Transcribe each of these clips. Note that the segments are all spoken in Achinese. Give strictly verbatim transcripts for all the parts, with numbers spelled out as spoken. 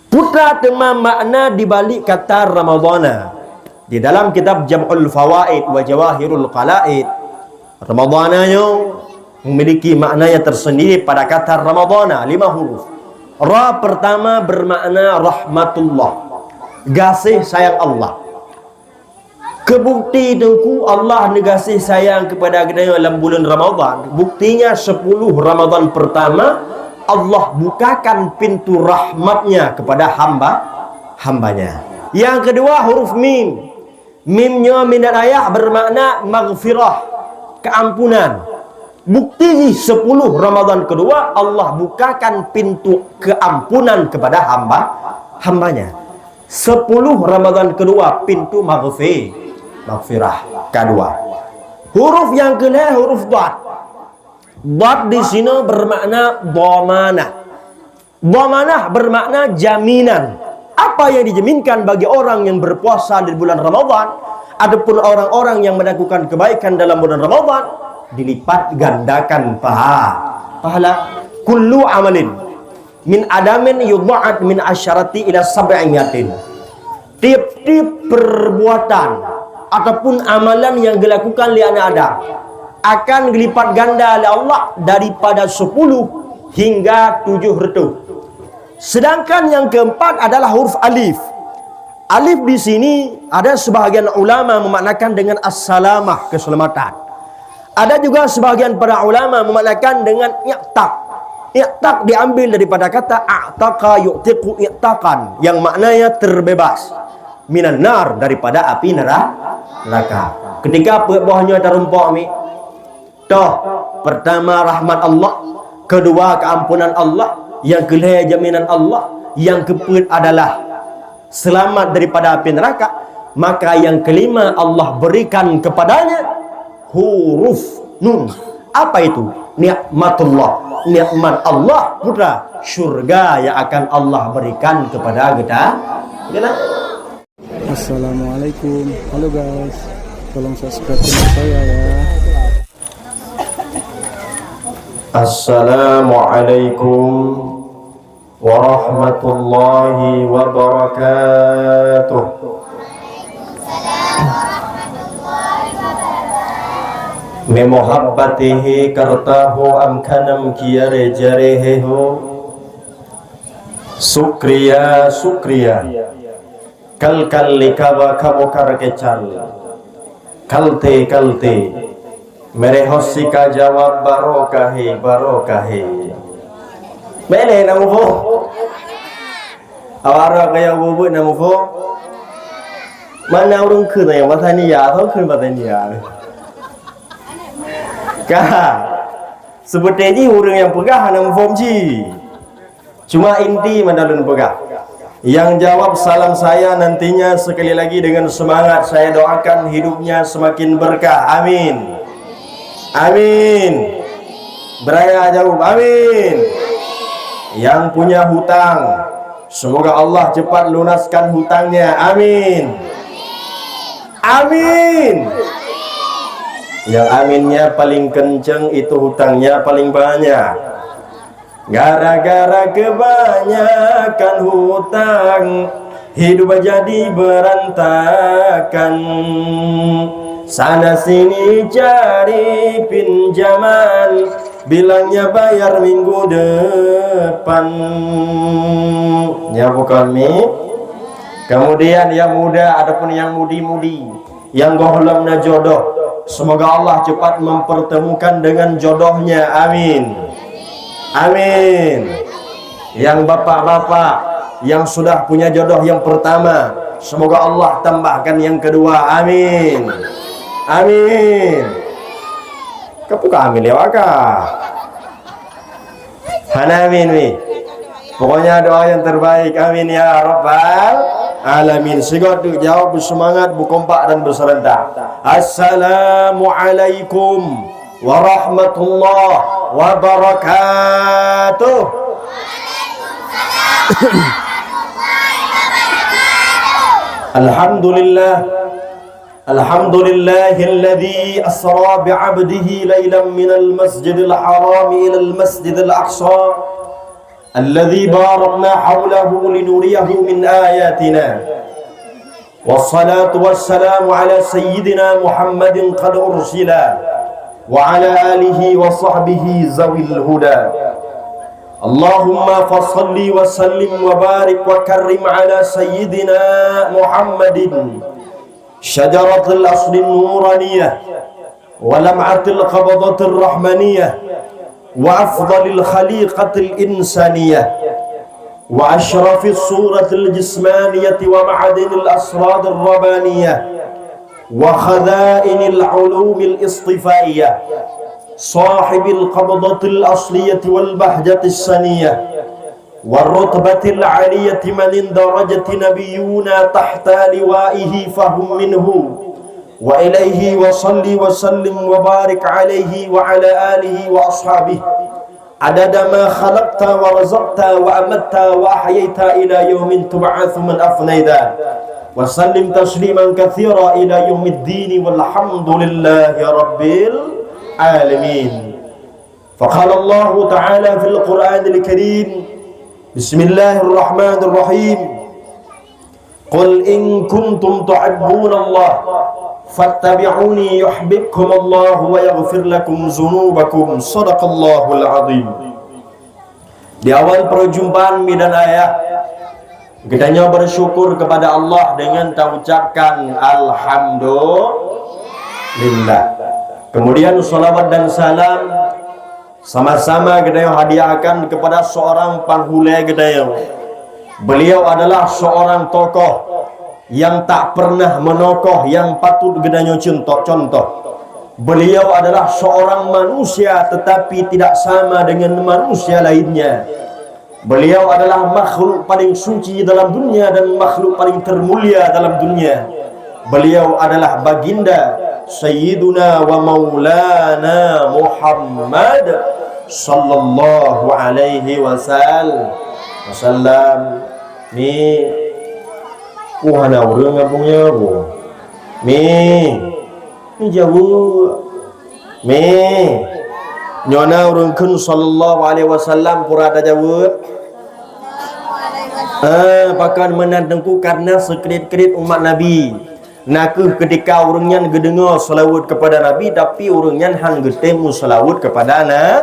Peue teuma makna di balik kata Ramadhana? Di dalam kitab Jam'ul Fawaid wa Jawahirul Qalaid, Ramadhana nyoe memiliki makna yang tersendiri pada kata Ramadhana, lima huruf. Ra pertama bermakna rahmatullah, gaséh sayang Allah. Keu bukti teungku Allah neugaséh sayang keupada geutanyoe lam buleuen Ramadhan. Buktinya sepuluh Ramadhan pertama Allah bukakan pintu rahmat-Nya kepada hamba-hamba-Nya. Yang kedua huruf mim. Mim nyoe minat ayah bermakna maghfirah, keampunan. Bukti jih sepuluh Ramadhan kedua Allah bukakan pintu keampunan kepada hamba-hamba-Nya. Sepuluh Ramadhan kedua pintu maghfi-, maghfirah kedua. Huruf yang kelhèe huruf dhad. Dhad di sinoe bermakna dhamanah. Dhamanah bermakna jaminan. Apa yang dijaminkan bagi orang yang berpuasa di bulan Ramadhan ataupun orang-orang yang melakukan kebaikan dalam bulan Ramadhan dilipat gandakan paha-, pahala. Kullu amalin min adamin yudha'af min asyarati ila sab'i miatin. Tiep-tiep perbuatan ataupun amalan yang dilakukan lé aneuk Adam akan dilipat ganda lé Allah daripada sepuluh hingga tujuh reutôh. Sedangkan yang keempat adalah huruf alif. Alif di sini ada sebahagian ulama memaknakan dengan as-salamah, keselamatan. Ada juga sebahagian para ulama memaknakan dengan i'taq. I'taq diambil daripada kata a'taqa yu'tiqu i'taqan, yang maknanya terbebas minan nar, daripada api nera-, neraka. Ketika peuet boh nyoe tarumpok mi, toh, pertama rahmat Allah, kedua keampunan Allah, yang kelhèe jaminan Allah, yang keupeuet adalah selamat daripada api neraka, maka yang kelima Allah berikan kepadanya huruf nun. Apa itu? Nikmatullah. Nikmat Allah, putra, syurga yang akan Allah berikan kepada kita. Assalamualaikum. Halo guys, tolong subscribe channel saya ya. Assalamualaikum warahmatullahi wabarakatuh. Meumuhabbatihi kartahu am khanam kiyare jarehehu. Sukriya, sukriya. Kal-kal likaba kamu karkecal. Kalte, kalte. Mere hosi ka jawab barokahe, barokahe. Mele na muphom. Awara kaya bubut na muphom. Mana ureueng kheun tanya bahasa India, atau kheun bahasa India? Ka. Seperti ini ureueng nyang peugah hana muphom ji. Cuma inti meunan lôn peugah. Yang jawab salam saya nantinya sekali lagi dengan semangat saya doakan hidupnya semakin berkah. Amin. Amin. Beraya jawab. Amin. Yang punya hutang, semoga Allah cepat lunaskan hutangnya. Amin. Amin. Yang aminnya paling kenceng itu hutangnya paling banyak. Gara-gara kebanyakan hutang, hidup jadi berantakan. Sana sini cari pinjaman, bilangnya bayar minggu depan. Ya bukan mi? Kemudian yang muda ataupun yang mudi-mudi, nyang gohlom na jodoh, semoga Allah cepat mempertemukan dengan jodohnya. Amin. Amin. Yang bapak-bapak yang sudah punya jodoh yang pertama, semoga Allah tambahkan yang kedua. Amin. Amin. Kapuka amin lewat kah? Hana amin mi. Pokoknya doa yang terbaik. Amin ya rabbal alamin. Sigot duk jawab, bersemangat, berkompak dan berserentak. Assalamualaikum warahmatullahi wabarakatuh. Alhamdulillah. Alhamdulillahilladzi asra bi'abdihi lailan minal masjidil harami ilal masjidil aqsa الذي باركنا حوله لنريه من آياتنا. والصلاة والسلام على سيدنا محمد قد أرسل وعلى آله وصحبه ذوي الهدى. اللهم فصل وسلم وبارك وكرم على سيدنا محمد شجرة الأصل النورانية ولمعة القبضة الرحمانية وأفضل الخليقة الإنسانية وأشرف الصورة الجسمانية ومعدن الأسرار الربانية وخزائن العلوم الاصطفائية صاحب القبضة الأصلية والبهجة السنية والرتبة العالية من اندرجت نبينا تحت لوائه فهم منه وإليه وصل وسلم وبارك عليه وعلى آله وأصحابه عدد ما خلقت ورزقت وأمت وأحييت إلى يوم تبعث من أفنيت وسلم تسليما كثيرا إلى يوم الدين والحمد لله رب العالمين. فقال الله تعالى في القرآن الكريم، بسم الله الرحمن الرحيم، قل إن كنتم تحبون الله فاتبعوني يحببكم الله ويغفر لكم ذنوبكم. صدق الله العظيم. Di awal perjumpaan mi dan ayah, geutanyoe bersyukur kepada Allah dengan taucapkan alhamdulillah. Kemudian salawat dan salam sama-sama geutanyoe hadiahkan kepada seorang panghulée geutanyoe. Beliau adalah seorang tokoh yang tak pernah menokoh yang patut geutanyoe cuntoh contoh. Beliau adalah seorang manusia tetapi tidak sama dengan manusia lainnya. Beliau adalah makhluk paling suci dalam dunia dan makhluk paling termulia dalam dunia. Beliau adalah baginda Sayyiduna wa Maulana Muhammad sallallahu alaihi wasal-, wasallam. Ni, uh, hana ureuëng ngabungnya, bu. Ni, ni jaweueb. Mi, nyoe na ureuëng kheun sallallahu alaihi wasallam pura tajaweueb. Ah, pakon meunan teungku, karena seukrit-krit umat Nabi. Na kheueh keutika ureuëng nyan geudeungoe seulaweuet keupada Nabi, tapi ureuëng nyan han geutem meuseulaweuet keupada na-,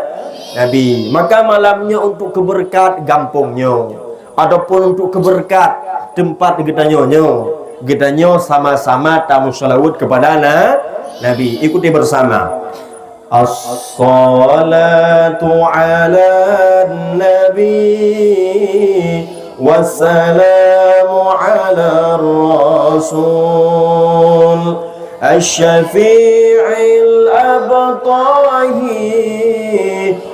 Nabi. Maka malam nyoe untuk keubeureukat gampông nyoe. Ataupun untuk keubeureukat teumpat geutanyoe nyoe, geutanyoe sama-sama tameuseulaweuet keupada na-, Nabi. Ikuti bersama. Assalatu 'alan nabi, wassalamu 'alar rasul. Asy-syafi'il abtahi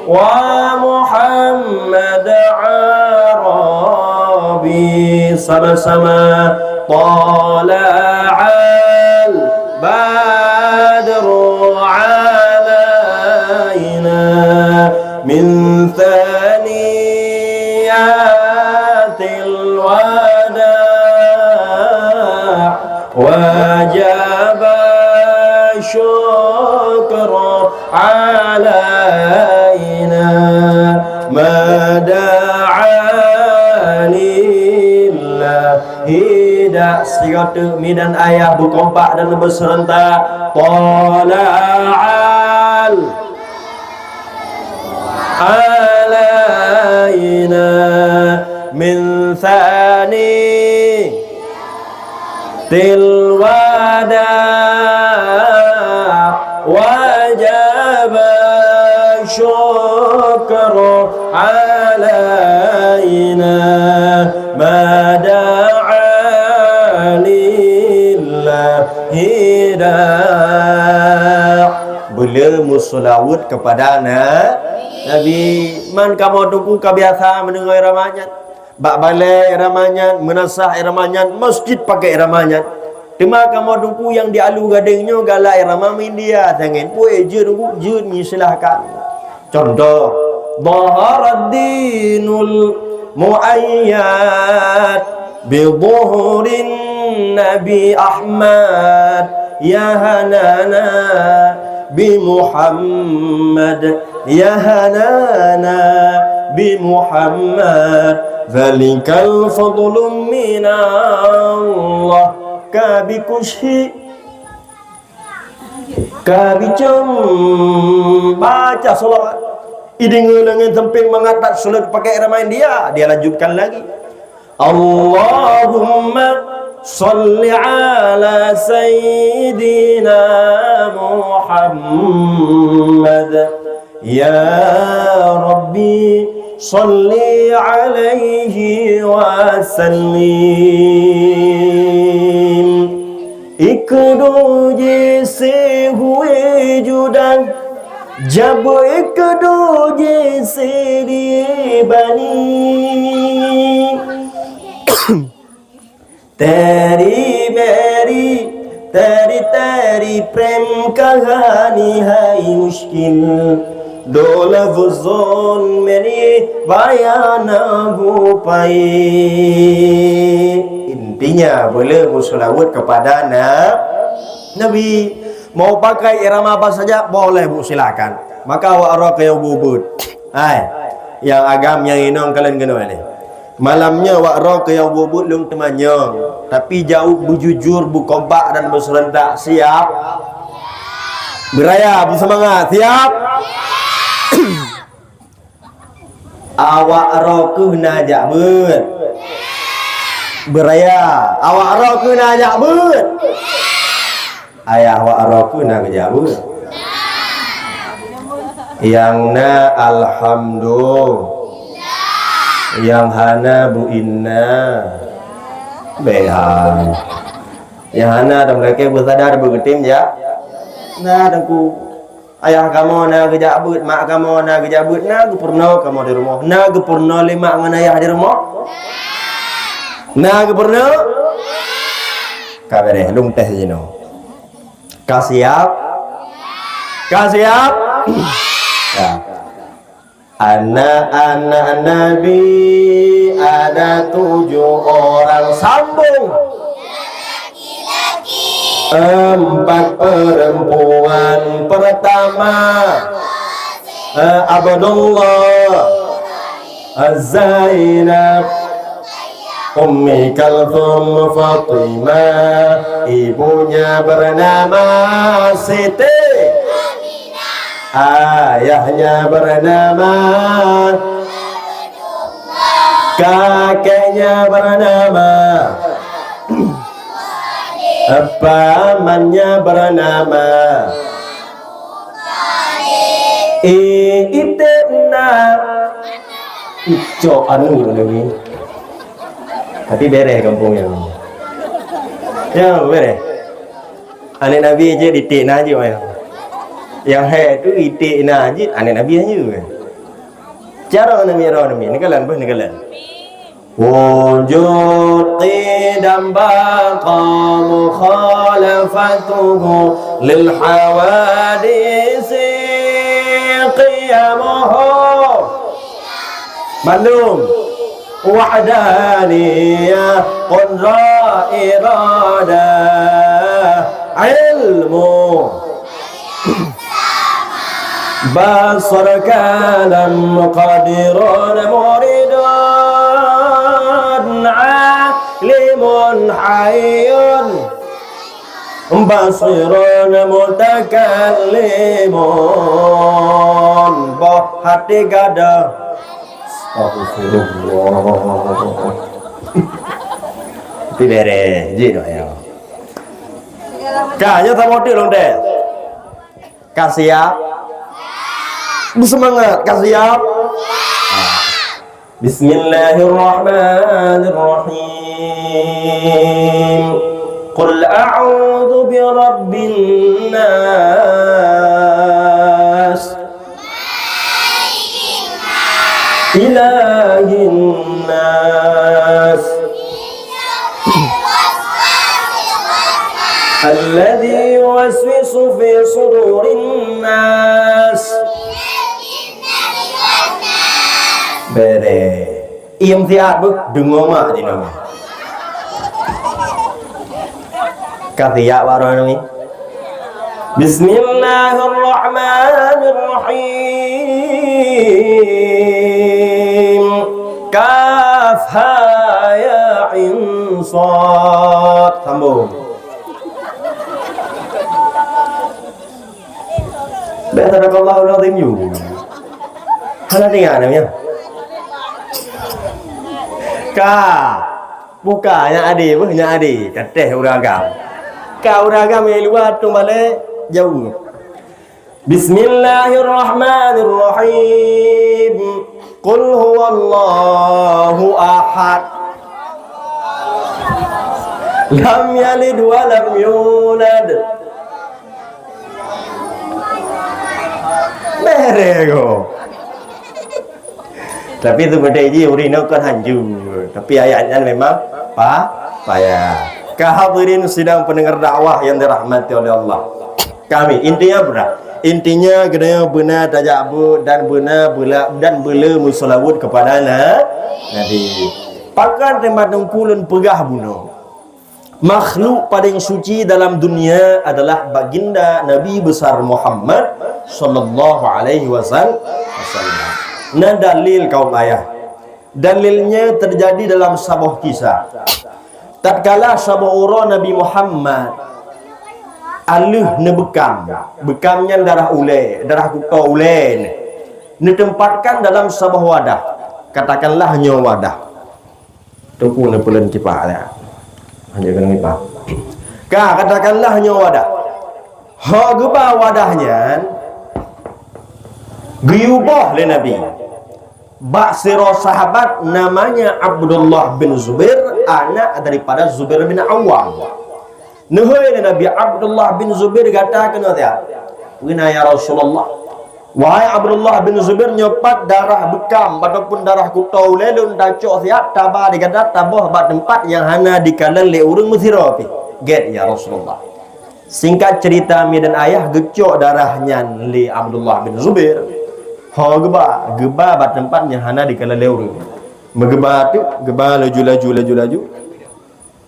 wa Muhammad Arabi. Sama-sama. Tala'al badru 'alaina min thaniyatil wada'. Wajaba syukru alaina mada'a lillahi. Dak sigoe teuk mi dan ayah beukompak dan beuserentak. Tala'al alaina min thaniyatil wada'. Wajaba syukru alaina mada'a lillahi da'. Beu le meuseulaweuet keupada na-, Nabi. Man kamoe teungku ka biasa meudeungoe irama nyan. Bak balée irama nyan, meunasah irama nyan, masjid pakai irama nyan. Teuma kamoe teungku nyang di Alu Gadeng nyoe galak irama India, tangen. Pue jeuet teungku, jeuet nyan silahkan. Contoh, dhaharadinul muayyad bi dhuhurin Nabi Ahmad, ya hanana bi Muhammad, ya hanana bi Muhammad, dzalikal fadlu minallah. Ka bi kushi, ka bi cem, baca salawat. Ideungoe lé ngon sempit mangat that sulet pakai irama India, dia lanjutkan lagi. Allahumma shalli ala sayyidina Muhammad. Ya Rabbi, shalli alaihi wa sallim. Ikdu jisihue judan, jabu ikdu jisiri bani. Teri beri, teri teri prem kahani hai muskil. Dola buzon meni bayana bupai. Intinya, boleh berselawat kepada na-, Nabi. Mau pakai irama apa saja, boleh, Bu, silakan. Maka awak roh ke yang bubut. Hai, yang agam, yang inong kalian kena ni. Malam nyoe wak roh keu nyang buet-buet lôn teumanyong, tapi jaweueb beujujur, beukompak dan beuseurentak. Siap? Beuraya, beuseumangat. Siap? Awak roh keuh na jak beuet. Beuraya, awak roh keuh na jak beuet. Ayah wak roh keuh na geujaweueb. Nyang na alhamdulillah. Nyang hana bu inna. Behan. Nyang hana dan meulakée beusadar beugeutém jak. Na teungku. Ayah kamoe na geujak beuet, mak kamoe na geujak beuet, na geupeurunoe kamoe di rumoh. Na geupeurunoe lé mak ngon ayah di rumoh? Na geupeurunoe? Ka beureh, lôn tes jinoe. Ka siap? Ka siap? Ya. Anak-anak Nabi ada tujuh orang. Sambung. Empat perempuan. Pertama, eh, Abdullah, eh, Zainab, Ummi Kalthum, Fatimah, ibunya bernama Siti, ayahnya bernama, kakeknya bernama, pamannya bernama. Eh, iték na. Icok anu lagi. Tapi beres kampung nyan. Ya, beres. Aneuk Nabi jeuet iték na jeuet wayang. Nyang hai tu iték na jeuet aneuk Nabi jeuet. Cara Nabi roh Nabi, neukalon beuh neukalon. Wujud qidam baqa mukhalafatuhu lil hawadisi qiyamuhu. Mandum. Wahdaniyah, qudrah, iradah, ilmu. Basar, kalam, qadirun, muridun, alimun, hayyun, basirun, mutakallimun. Boh hati gada. Astagfirullah. Ti bere, ji doh ya. Ka, nyoe sama tu long deh. Ka siap? Beuseumangat, ka siap? Bismillahirrahmanirrahim. Qul a'udzu birabbin nas. Ilahin nas. Alladzi yuwaswisu fi sudurin nas. Bere. Iem siat beuh, deungoe mak jinoe. Ka siap bak droeneuh nyoe? Bismillahirrahmanirrahim. Kaf ha ya ain sad. Sambung. Dah sadaqallahul azim you. Hana teuingat nama ya? Ka. Buka nyan adé beuh, nyan adé. Katéh ureueng agam. Ka ureueng agam nyang luwa tueng balek jauh. Bismillahirrahmanirrahim. Qul huwallahu ahad. Lam yalid wa lam yulad. Bereh ko. Tapi sebenarnya ji ureueng nyoe kon hanjeuet. Tapi ayat nyan memang pa-, payah. Ka hadirin sidang pendengar dakwah yang dirahmati oleh Allah. Kami, intinya berat. Intinya, geutanyoe beuna tajak beuet dan beuna beula-, dan beule meuseulaweuet kepada na-, Nabi. Pakon teuma teungku lôn peugah bunoe. Makhluk paling suci dalam dunia adalah baginda Nabi besar Muhammad sallallahu alaihi wasal-, wasallam. Na dalil kaum ayah. Dalilnya terjadi dalam saboh kisah. Tatkala saboh uroe Nabi Muhammad aleuh neubeukam, beukam nyan darah ulée, darah kuto ulée, neutempatkan dalam saboh wadah, katakanlah nyoe wadah. Teungku neupeulon kipah nyan. Hana keuneuk kipah. Ka, katakanlah nyoe wadah. Ho geuba wadah nyan, geuyue boh lé Nabi bak sidroe sahabat namanya Abdullah bin Zubair, anak daripada Zubair bin Awam. Neuhôi lé Nabi, "Abdullah bin Zubair, gata keunoe siat?" Peue na, ya Rasulullah? "Wahai Abdullah bin Zubair, nyoe pat darah beukam ataupun darah kuto ulée lôn tacok siat, taba di gata, taboh bak teumpat nyang hana dikalon lé ureueng meusidroe pih." "Gét, ya Rasulullah." Singkat cerita, mi dan ayah, geucok darah nyan lé Abdullah bin Zubair. Ho geuba, geuba bak teumpat nyang hana dikalon lé ureueng. Meugeuba teuk, geuba laju-laju, laju-laju.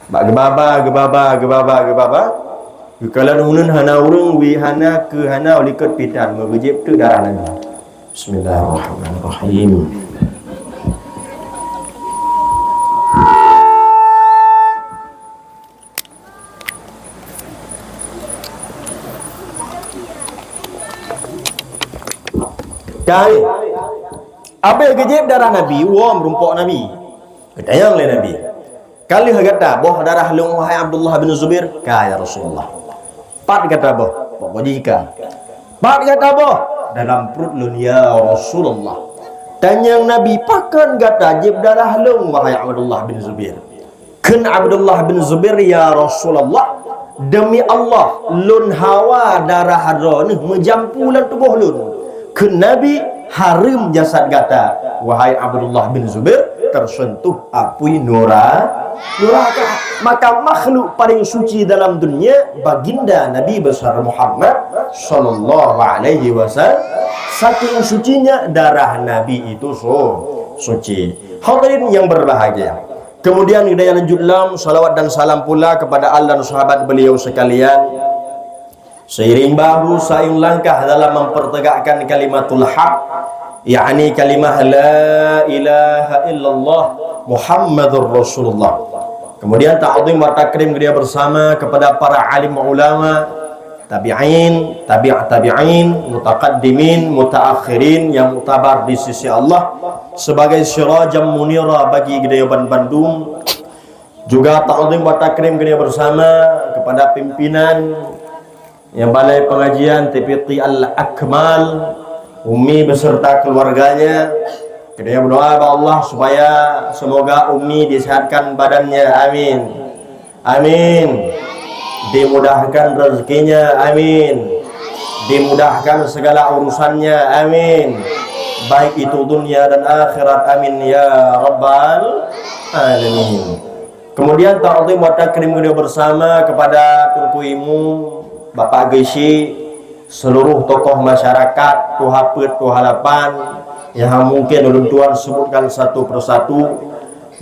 Bak geubaba, geubaba, geubaba, geubaba. Geukalon uneun hana ureueng, wie hana, keue hana, u likot pih tan, meugeujieb teuk darah Nabi. Bismillahirrahmanirrahim. Kai. Abéh geujieb darah Nabi, woe meurumpok Nabi. Geutanyong lé Nabi, "Ka lheueh gata boh darah lôn, wahai Abdullah bin Zubair?" "Ka, ya Rasulullah." "Pat gata boh?" "Pokok jih ka." "Pat gata boh?" "Dalam pruet lôn, ya Rasulullah." Tanyong Nabi, "Pakon gata jieb darah lôn, wahai Abdullah bin Zubair?" Kheun Abdullah bin Zubair, "Ya Rasulullah, demi Allah, lôn hawa darah droeneuh meujampu lam tuboh lôn." Kheun Nabi, "Hareuem jasad gata, wahai Abdullah bin Zubair, teuseuntuh apui nura-, nuraka." Maka makhluk paling suci dalam dunia, baginda Nabi besar Muhammad sallallahu alaihi wasallam. Saking sucinya darah Nabi itu su-, suci. Hadirin yang berbahagia. Kemudian, kita lanjut lom, salawat dan salam pula kepada al dan sahabat beliau sekalian. Seiring bahu, seiring langkah dalam mempertegakkan kalimatul haq, yakni kalimah la ilaha illallah Muhammadur Rasulullah. Kemudian, ta'zim wa takrim dia bersama kepada para alim ulama, tabi'in, tabi' tabi'in, mutaqaddimin, mutaakhirin yang muktabar di sisi Allah sebagai sirajan munira bagi geutanyoe ban bandum. Juga ta'zim wa takrim geutanyoe bersama kepada pimpinan yang Balai Pengajian T P T Al-Akmal, Umi beserta keluarganya. Geutanyoe berdoa bak Allah supaya semoga Umi disehatkan badannya. Amin. Amin. Dimudahkan rezekinya, amin. Dimudahkan segala urusannya, amin. Baik itu dunia dan akhirat, amin ya rabbal alamin. Kemudian, ta'zim wa takrim geutanyoe bersama kepada Teungku Imum, Bapak Geuchik, seluruh tokoh masyarakat, tuha peuet, tuha lapan, nyang mungkin ulôn tuan sebutkan satu persatu.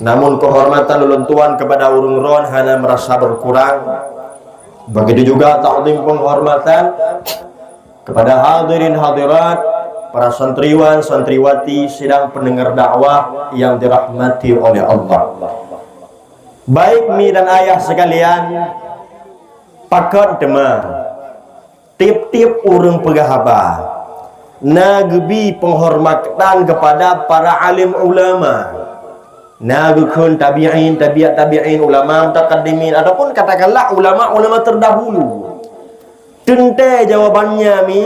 Namun, kehormatan ulôn tuan kepada ureuëng droen hana merasa berkurang. Begitu juga takzim penghormatan kepada hadirin hadirat Para santriwan, santriwati, sidang pendengar dakwah yang dirahmati oleh Allah. Baik mi dan ayah sekalian, pakon teuma tiep-tiep ureuëng peugah haba na geubi penghormatan kepada para alim ulama. Na geukheun tabi'in, tabi'at tabi'in, ulama mutaqaddimin, ataupun katakanlah ulama-ulama terdahulu. Teuntée jawabannya mi,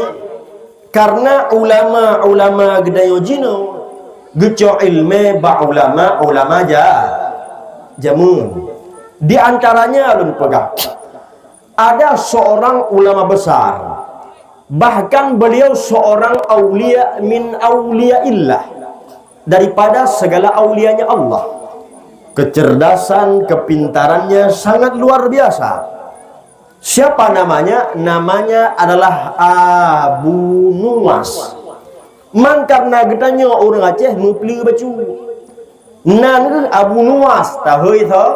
karena ulama-ulama geutanyoe jinoe geucok iéleumé bak ulama-ulama ja-, jameun. Di antaranya lôn peugah, ada seorang ulama besar, bahkan beliau seorang aulia min auliaillah, daripada segala aulianya Allah. Kecerdasan, kepintarannya sangat luar biasa. Siapa namanya? Namanya adalah Abu Nuwas. Man karena geutanyoe ureuëng Aceh meupleue bacut. Nan geuh Abu Nuwas, tahôi tho?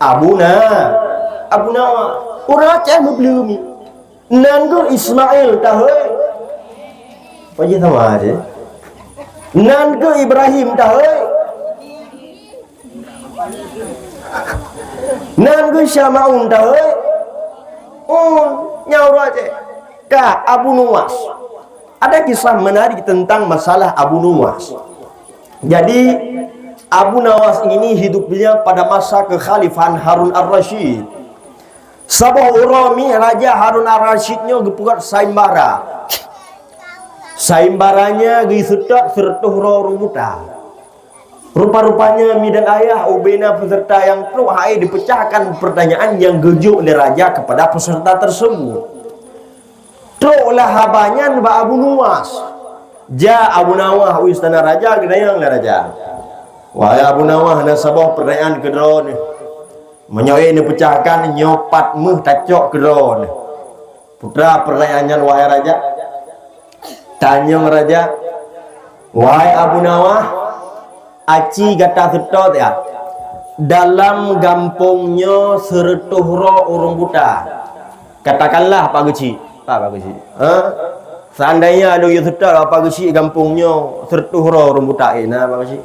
Abu Na, Abu Nawas. Ureuëng Aceh meupleue mi. Nan geuh Ismail, tahôi? Paji sama aja. Nan geuh Ibrahim, tahôi? Nan geuh Syamaun, tahôi? Oh, nyawa aja. Ka Abu Nuwas. Ada kisah menarik tentang masalah Abu Nuwas. Jadi, Abu Nawas ini hidupnya pada masa kekhalifahan Harun Ar-Rasyid. Saboh uroe mi Raja Harun Ar-Rasyid nyoe geupeugöt sayembara. Sayembaranya geuseutôt seureutôh droe ureuëng buta. Rupa-rupanya mi dan ayah ubena peserta nyang trok hai dipecahkan pertanyaan nyang geujok lé raja kepada peserta tersebut. Troklah haba nyan bak Abu Nuwas. Jak Abu Nawas u istana raja, geutanyong lé raja, "Wahai Abu Nawas, na saboh pertanyaan keu droeneuh. Meunyoe neupeucahkan, nyoe pat méuh tacok keu droeneuh." Peue teuma pertanyaan nyan, wahai raja? Tanyong raja, "Wahai Abu Nawas, aci gata seutôt ya, dalam gampông nyoe seureutôh droe ureuëng buta. Katakanlah Pak Geuchik, Pak, Pak Geuchik, ha? Seandainya lôn yue seutôt Pak Geuchik gampông nyoe seureutôh droe ureuëng buta, eh, na Pak Geuchik?"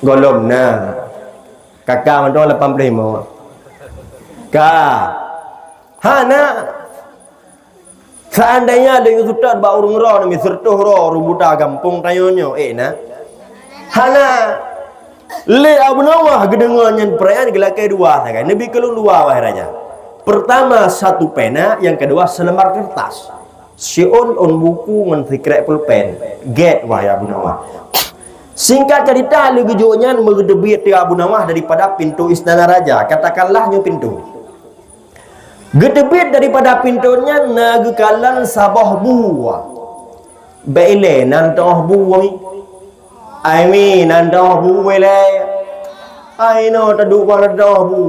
"Gohlom na. Kaka mantong lapan ploh lima." "Ka. Hana. Seandainya lôn yue seutôt bak ureuëng droe nyoe seureutôh droe ureuëng buta gampông tanyoe nyoe, eh, na?" "Hana." Lé Abu Nawas geudeungoe nyan perayaan geulakée dua sagai. "Neubi keu lôn dua, wahai raja. Pertama, satu pena, nyang keudua, seulembar kertas. Siôn ôn buku ngon sikrék pulpen. Gét, wahai Abu Nawas." Singkat cerita, lé geujok nyan meugeuteubiet teuk Abu Nawas daripada pintoe istana raja. Katakanlah nyoe pintoe. Geuteubiet daripada pintoe nyan na geukalon saboh bu. Bék ilée nan teuh bu, ai mi nan teuh bu ilée. Ai noe taduek bak nan teuh bu.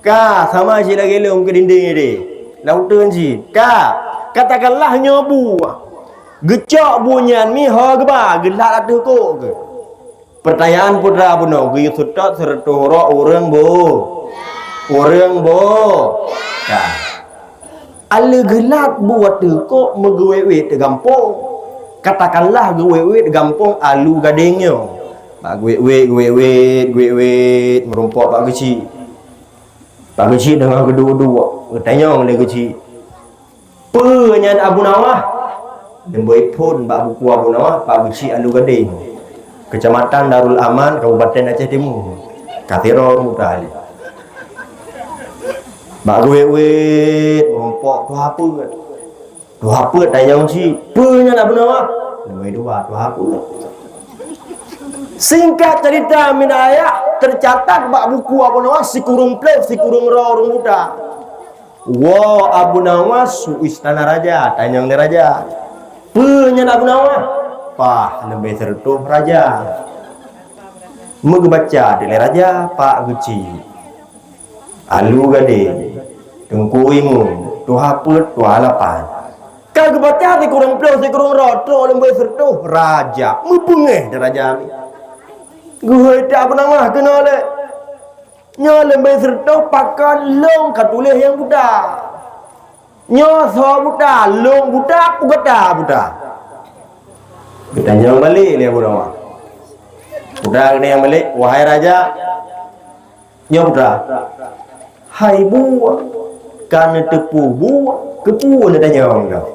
Ka sama cit lagée lôn keu dinding ideh. Lam uteuen cit. Ka, katakanlah nyoe bu. Geucok bu nyan mi ho geuba geulat ateueh kok geuh. Pertanyaan peue teuma bunoe, geuyue seutôt seureutôh droe ureuëng bu-, ureuëng bu-, ka. Aleuh geulat bu ateueh kok meugeuwét-wét teuh gampông. Katakanlah geuwét-wét gampông Alu Gadeng nyoe. Bak geuwét-wét, geuwét-wét, geuwét-wét, meurumpok Pak Geuchik. Pak Geuchik deungoe geuduek-duek, geutanyong lé Geuchik, "Peue nyan Abu Nawas?" Leumboi phon bak buku Abu Nawas, Pak Geuchik Alu Gadeng, Kecamatan Darul Aman, Kabupaten Aceh Timu. Ka sidroe ureuëng buta lé. Bak geuwét-wét, meurumpok tuha peuet. Tuha peuet tanyong cit, "Peue nyan Abu Nawas?" Leumboi dua, tuha peuet. Singkat cerita, mi dan ayah, teucatat bak buku Abu Nawas sikureueng ploh sikureueng droe ureuëng buta. Woe Abu Nawas u istana raja, tanyong lé raja, "Peue nyan Abu Nawas?" Pah, leumboi seureutôh raja. Meugeubaca lé raja, Pak Geuchik, Alu Gadeng, Teungku Imeum, tuha peuet, tuha lapan. Ka geubaca sikureueng ploh sikureueng droe, trok leumboi seureutôh, raja meubeungéh di raja nyan. Geuhôi that Abu Nawas keunoe lé. Nyoe leumboi seureutôh pakon lôn ka tuléh nyang buta. Nyoe soe buta, lôn buta, peugata buta. Geutanyong balik lé Abu Nawas. Putra geutanyong balik, "Wahai raja," nyoe putra, "hai buet, ka neuteupeue buet, keupeue neutanyong nyoe?"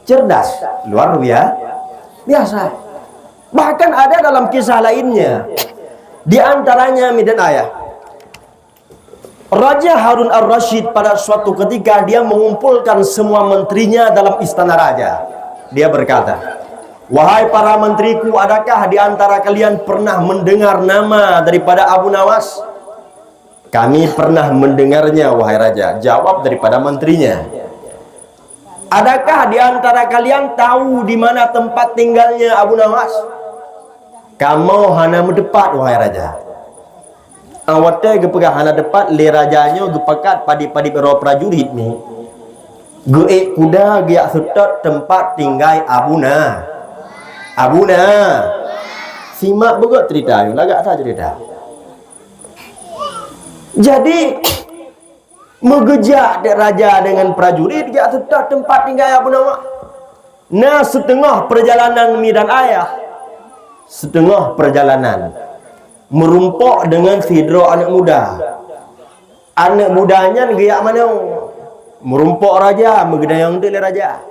Cerdas, luar bia-, biasa. Bahkan ada dalam kisah lainnya, di antaranya mi dan ayah. Raja Harun Ar-Rasyid pada suatu ketika dia mengumpulkan semua menterinya dalam istana raja. Dia berkata, "Wahai para menteriku, adakah di antara kalian pernah mendengar nama daripada Abu Nawas?" "Kami pernah mendengarnya, wahai raja," jawab daripada menterinya. "Adakah di antara kalian tahu di mana tempat tinggalnya Abu Nawas?" "Kamoe hana meuteupat, wahai raja." Awai watée geupeugah hana teupat, lé raja nyoe geupakat padib-padib droe prajurit mi. Geuék kuda geujak seutôt teumpat tinggai Abu Na-, Abu Na-, simak beugét cerita nyoe, lagak that cerita. Jadi, meugeujak dek raja deungon prajurit geujak seutôt teumpat tinggai Abu Nawas. Na siteungoh peurjalanan mi dan ayah, siteungoh peurjalanan meurumpok deungon sidroe aneuëk muda. Aneuëk muda nyan geujak manoe. Meurumpok raja, meugeudayong teuk lé raja.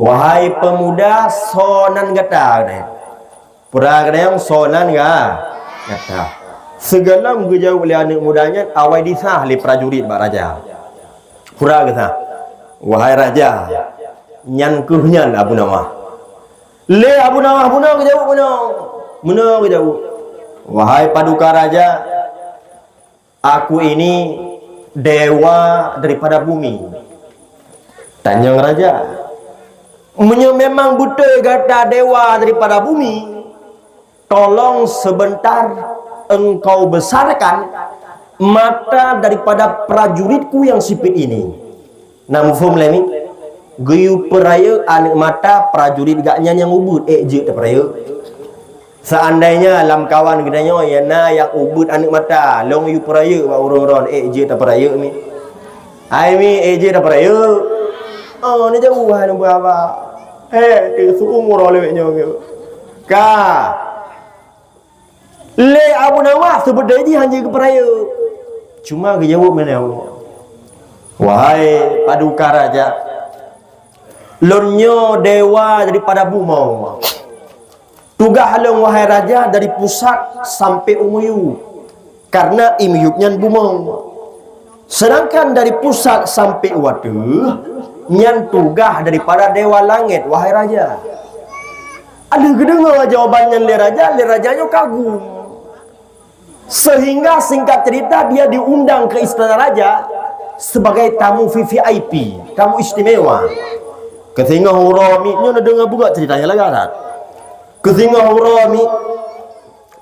"Wahai peumuda, soe nan gata?" Pura geudayong, "Soe nan ga-, gata?" Sigohlom geujaweueb lé aneuëk muda nyan, awai disah lé prajurit bak raja. Pura geusah, "Wahai raja, nyan kheueh nyan Abu Nawas." Lé Abu Nawas meunoe geujaweueb, meunoe, meunoe geujaweueb, "Wahai paduka raja, aku ini dewa daripada bumi." Tanyong raja, "Meunyoe memang beutôi gata dewa daripada bumi, tolong sebentar engkau besarkan mata daripada prajuritku yang sipit ini." Na muphom lé mi? Geuyue peurayeuk aneuëk mata prajurit gobnyan nyang ubit, ék jeuet tapeurayeuk. Seandainya lam kawan geutanyoe nyang na nyang ubit aneuëk mata, lôn yue peurayeuk bak ureuëng droe, ék jeuet tapeurayeuk mi? Hai mi, ék jeuet tapeurayeuk? Oh, neujaweueb hai lôn beuhaba. Hé, teuk seuumu droe lewat nyoe. Ka. Lé Abu Nawas seubeudée jih hana geupeurayeuk. Cuma geujaweueb meunan, "Wahai paduka raja, lôn nyoe dewa daripada bumoe. Tugaih lôn, wahai raja, dari pusat sampai u miyueb, karena i miyueb nyan bumoe. Seudangkan dari pusat sampai u ateueh, nyan tugaih daripada dewa langét, wahai raja." Lheueh geudeungoe jawaban nyan lé raja, lé raja nyoe kagum. Sehingga singkat cerita, dia diundang ke istana raja sebagai tamu V V I P, tamu istimewa. Keusingoh uroe miet nyoe neudeungoe beugét ceurita nyang lagak that. Keusingoh uroe miet,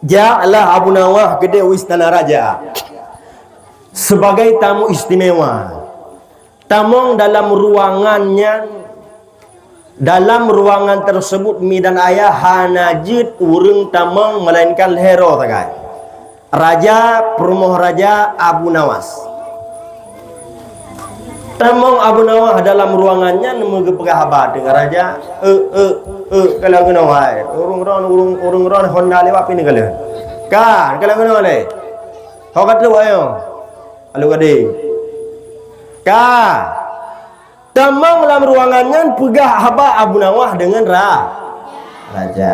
jaklah Abu Nawas keudeh u istana raja sebagai tamu istimewa. Tamong dalam ruangan nyan, dalam ruangan tersebut mi dan ayah hana jeuet ureuëng tamong melainkan lhée droe sagai. Raja, peurumoh raja, Abu Nawas. Tamong Abu Nawas dalam ruangan nyan meugeupeugah haba deungon raja, "Eh, eh, eh, kalon keunoe hai. Ureuëng droe, ureuëng, ureuëng droe honda lewat pih neukalon. Ka, kalon keunoe lé. Ho ka troh ayo. Alu gadeng. Ka." Tamong lam ruangan nyan peugah haba Abu Nawas deungon ra-, raja.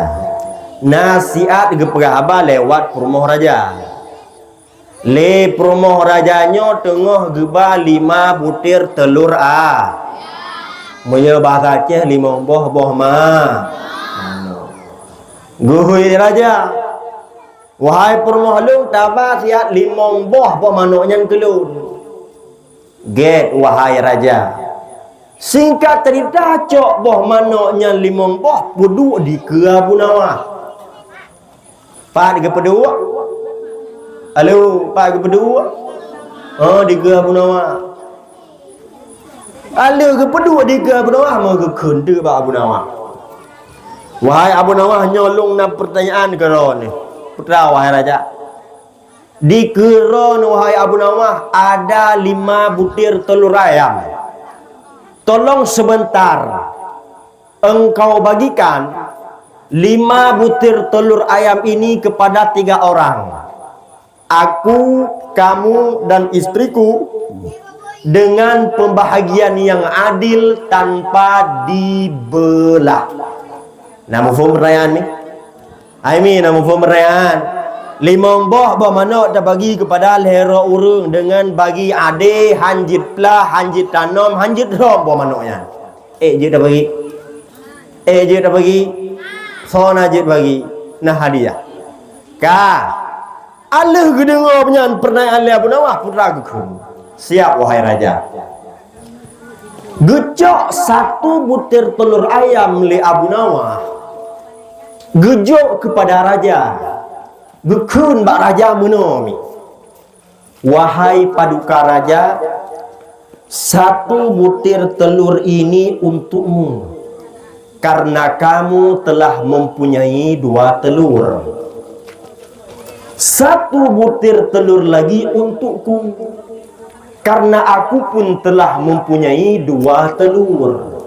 Na siat geupeugah haba lewat peurumoh raja. Lé peurumoh raja nyoe teungoh geuba lima butir teulor a. Meunyoe bahasa Aceh, limong boh boh ma-, manok. Geuhôi raja, "Wahai peurumoh lôn, taba siat limong boh boh manok nyan keu lôn." Gét, wahai raja. Singkat cerita, cok boh manok nyan limong boh peuduek dikeue Abu Nawas. Pat geupeuduek? Alo, pat geupeuduek? Oh, dikeue Abu Nawas. Alo geupeuduek dikeue Abu Nawas, meugeukheun teuk bak Abu Nawas. "Wahai Abu Nawas, nyoe lôn na peurtanyaan keu droeneuh. Peue teuma, wahai raja?" "Dikeue droeneuh, wahai Abu Nawas, ada lima butir telur ayam. Tolong sebentar engkau bagikan Lima butir telur ayam ini kepada tiga orang. Aku, kamu, dan istriku dengan pembahagian yang adil tanpa dibelah. Na muphom pertanyaan ni? Hai mi, na muphom pertanyaan? Limong boh boh manok tabagi kepada lhèe droe ureueng dengan bagi adé, han jeuet plah, han jeuet tanom, han jeuet rhom boh manok nyan. Eh, jeuet tabagi. Eh, jeuet tabagi. Soe na jeuet bagi? Na hadiah. Ka. Aleuh geudeungoe nyan peureunaan lé Abu Nawah, putra geukheun, "Siap, wahai raja." Geucok satu butir telur ayam lé Abu Nawah, geujok keupada raja, geukheun bak raja meunoe mi, "Wahai paduka raja, satu butir telur ini untukmu, karena kamu telah mempunyai dua telur. Satu butir telur lagi untukku, karena aku pun telah mempunyai dua telur.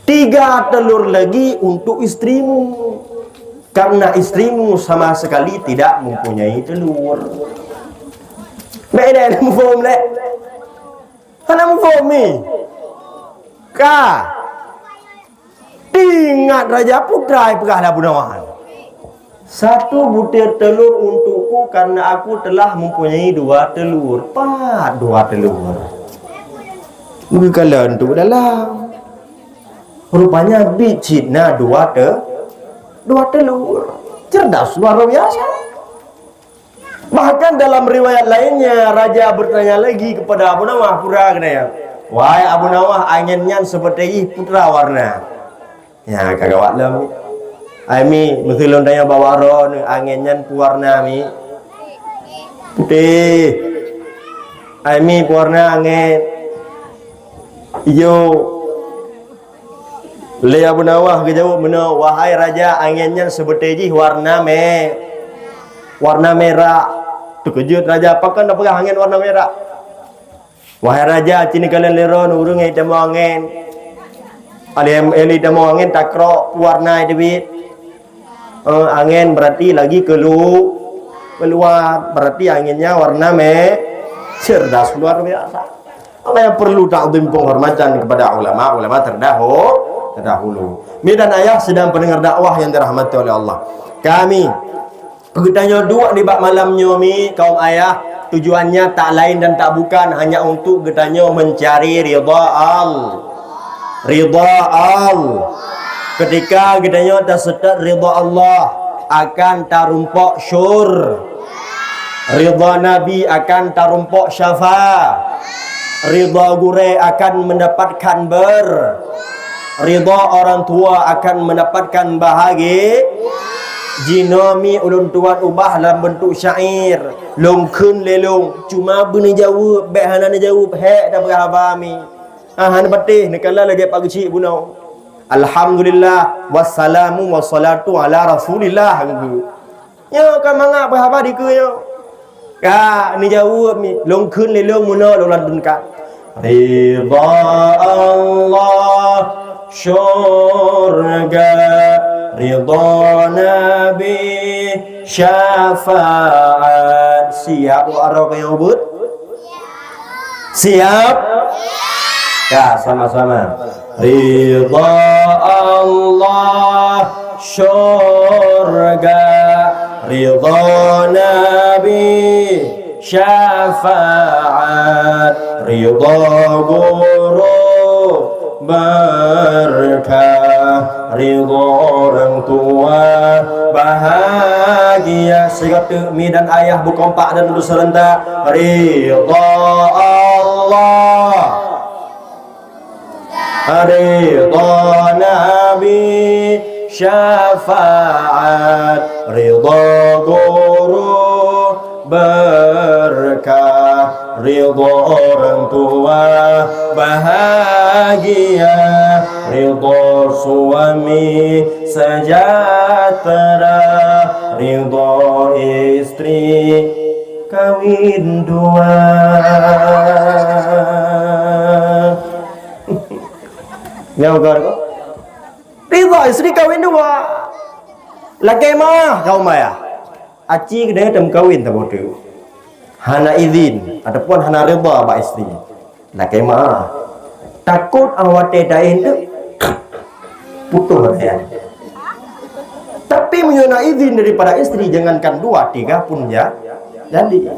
Tiga telur lagi untuk istrimu, karena istrimu sama sekali tidak mempunyai telur." Bèk na muphom lé. Hana muphom mi. Ka. Teuingat raja putra peugah lé Abu Nawah, "Satu butir telur untukku karena aku telah mempunyai dua telur." Pat dua telur? Geukalon teuk dalam. Rupanya biet cit na dua te-, dua telur. Cerdas luar biasa. Bahkan dalam riwayat lainnya, raja bertanya lagi kepada Abu Nawah, putra keunan, "Wahai Abu Nawah, angén nyan seperti jih peue warna?" Nyan ka gawat lom. "Ai mi, meuseu lôn tanyong bak droeneuh, angén nyan peue warna mi?" "Putéh." "Ai mi, peue warna angén?" "Ijo." Lé Abu Nawah geujaweueb meunoe, "Wahai raja, angén nyan seubeuté jih warna mé-, warna mirah." Teukeujot raja, "Pakon tapeugah angén warna mirah?" "Wahai raja, ci neukalon lé droeneuh ureuëng nyang jitamong angén. Alèh, alèh jitamong angén takrok, peue warna jiteubiet?" "Eh, angén berarti lagi keulu-, keluar. Berarti anginnya warna me-," cerdas luar biasa. Apa yang perlu takzim penghormatan kepada ulama, ulama terdahu-, terdahulu. Mi dan ayah sidang pendengar dakwah yang dirahmati oleh Allah. Kami geutanyoe duek nibak malam nyoe mi, kaum ayah, tujuannya tak lain dan tak bukan hanya untuk geutanyoe mencari ridha Al-, ridha Al-, ketika geutanyoe taseutôt ridha Allah, akan tarumpok syur-, ridha Nabi akan tarumpok syafa-, ridha gurée akan mendapatkan ber-, ridha orang tua akan mendapatkan bahagi-, jinoe mi ulôn tuan ubah lam bentuk syair. Lôn kheun lé lôn, cuma beuneujaweueb, bék hana neujaweueb, hék tapeugah haba mi. Ah, hana patéh, neukalon lagée Pak Geuchik bunoe. Alhamdulillah, wassalamu wassalatu ala Rasulillah, geukheun. Nyoe ka mangat beuhaba dikeue nyoe. Ka neujaweueb mi, lôn kheun lé lôn meunoe lôn lantunkan. Ridha Allah, syurga, ridha Nabi, syafaat. Siap awak droe keu nyang ubit? Siap? Ya, sama-sama. Ridha Allah, syurga, ridha Nabi, syafaat, ridha guru, berkah, ridha orang tua, bahagia. Sigoe teuk mi dan ayah beukompak dan beuseurentak. Ridha Allah, ridha Nabi, syafaat, ridha guru, berkah, ridha orang tua, bahagia, ridha suami, sejahtera, ridha istri, kawin dua. Nyoe ka, Ridha istri kawin dua. Lakée meu'ah kaum ayah. Aci keudeh teumeukawen saboh teuk. Hana izin ataupun hana ridha bak istri. Lakée meu'ah. Takot awak watée taén teuk putoh watée. Tapi meunyoe na izin daripada istri, jangankan dua, tiga pun ja-, jadi.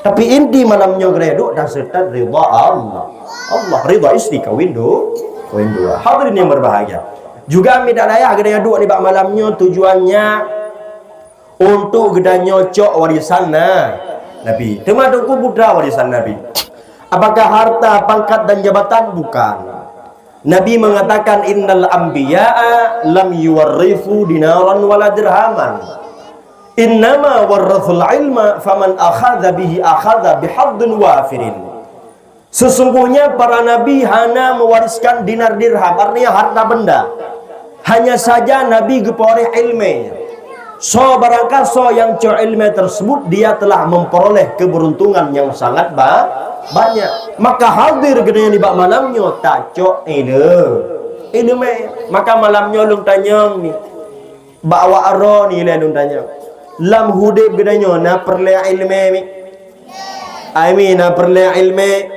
Tapi inti malam nyoe geureudok dan seutôt ridha Allah. Allah ridha istri kawin du-, kawin dua. Hadirin yang berbahagia. Juga midak dayah geutanyoe duek nibak malam nyoe tujuannya untuk geutanyoe cok warisan na-, Nabi. Teuma Teungku putra warisan Nabi. Apakah harta, pangkat dan jabatan? Bukan. Nabi mengatakan, "Innal anbiya'a lam yuwarrisu dinaran wala dirhaman. Innama warrasul ilma faman akhadha bihi akhadha bihadzin wafirin." Sesungguhnya para nabi hana mewariskan dinar dirham, artinya harta benda. Hanya saja Nabi geupeureh ilmé. Soe barangkasoe nyang cok ilmé tersebut, dia telah memperoleh keberuntungan yang sangat ba-, banyak. Maka hadir geutanyoe nibak malam nyoe tacok ilé-, ilmé. Maka malam nyoe lôn tanyong ni, bak awak droe ni lé lôn tanyong. Lam udeb geutanyoe na peureulée ilmé mi? Ai mi na peureulée ilmé?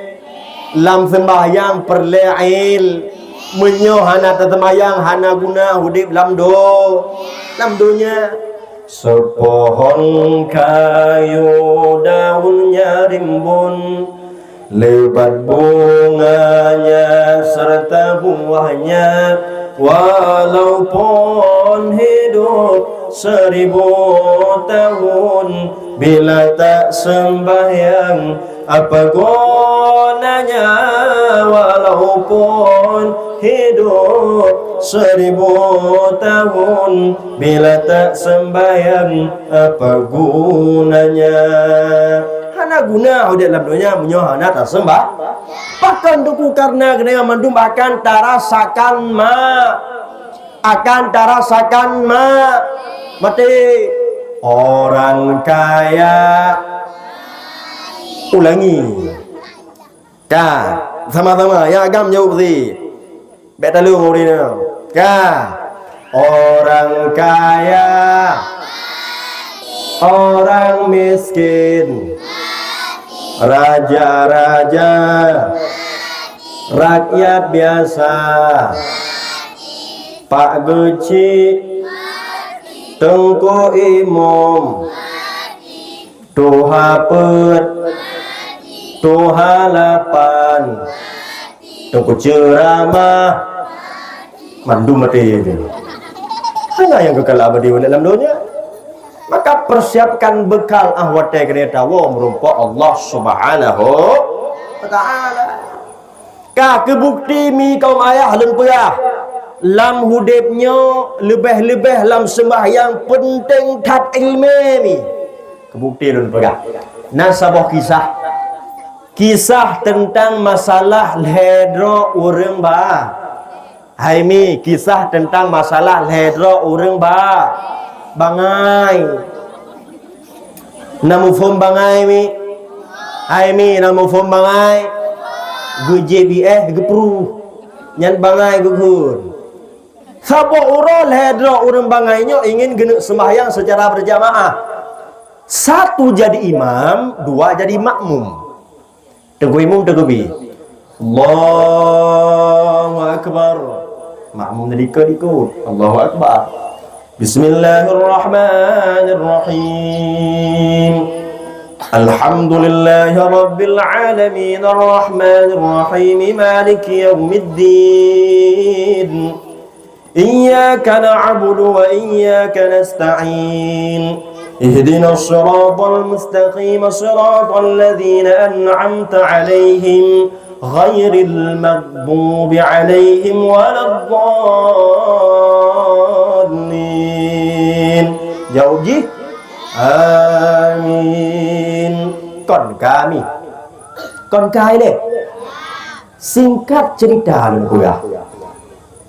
Lam seumbahyang peureulée il-, meunyoe hana taseumbahyang, hana guna udeb lam do-, lam donya. Sepohon kayu daunnya rimbun, lebat bunganya serta buahnya, walaupun hidup seribu tahun, bila tak sembahyang, apa gunanya? Walaupun hidup seribu tahun, bila tak sembahyang, apa gunanya? Hana guna udeb lam donya meunyoe hana taseumbah. Pakon Teungku? Karena geutanyoe mandum akan tarasakan ma-, akan tarasakan ma-, maté. Orang kaya, ulangi. Ka, sama-sama, nyang agam jaweueb sit. Bék taleueng ureueng inong. Ka. Orang kaya, orang miskin, raja-raja, rakyat biasa, pak geuchik, teungku imum, tuha peuet, tuha lapan, teungku ceuramah, mandum maté. Hana nyang kekal abadi lam donya. Maka persiapkan bekal ah watée keuneuk tawoe meurumpok Allah Subhanahu wa Ta'ala. Ka keubukti mi kaum ayah lôn peugah, lam udeb nyoe leubeh-leubeh lam seumbahyang peunteng that ileumé mi. Keubukti lôn peugah. Na saboh kisah. Kisah teuntang masalah lhée droe ureueng ba-, hai mi, kisah teuntang masalah lhée droe ureueng ba-, bangai. Na muphom bangai mi? Hai mi, na muphom bangai? Geujieb iéh geupruh. Nyan bangai geughon. Saboh uroe lhée droe ureueng bangai nyoe ingin geuneuk seumbahyang seucara berjamaah. Satu jadi imam, dua jadi makmum. Teungku imum teugeubi. Allahu Akbar. Makmum tadi ikot-ikot. Allahu Akbar. Bismillahirrahmanirrahim. Alhamdulillahi rabbil alamin, arrahmanirrahim, maliki yaumiddin. Iyyaka na'budu wa iyyaka nasta'in. Ihdinas siratal mustaqim, siratal ladzina an'amta 'alaihim, ghairil maghdubi 'alaihim waladdallin. Jaweueb jih, amin. Kon ka mi? Kon ka ilée? Singkat cerita lôn peugah.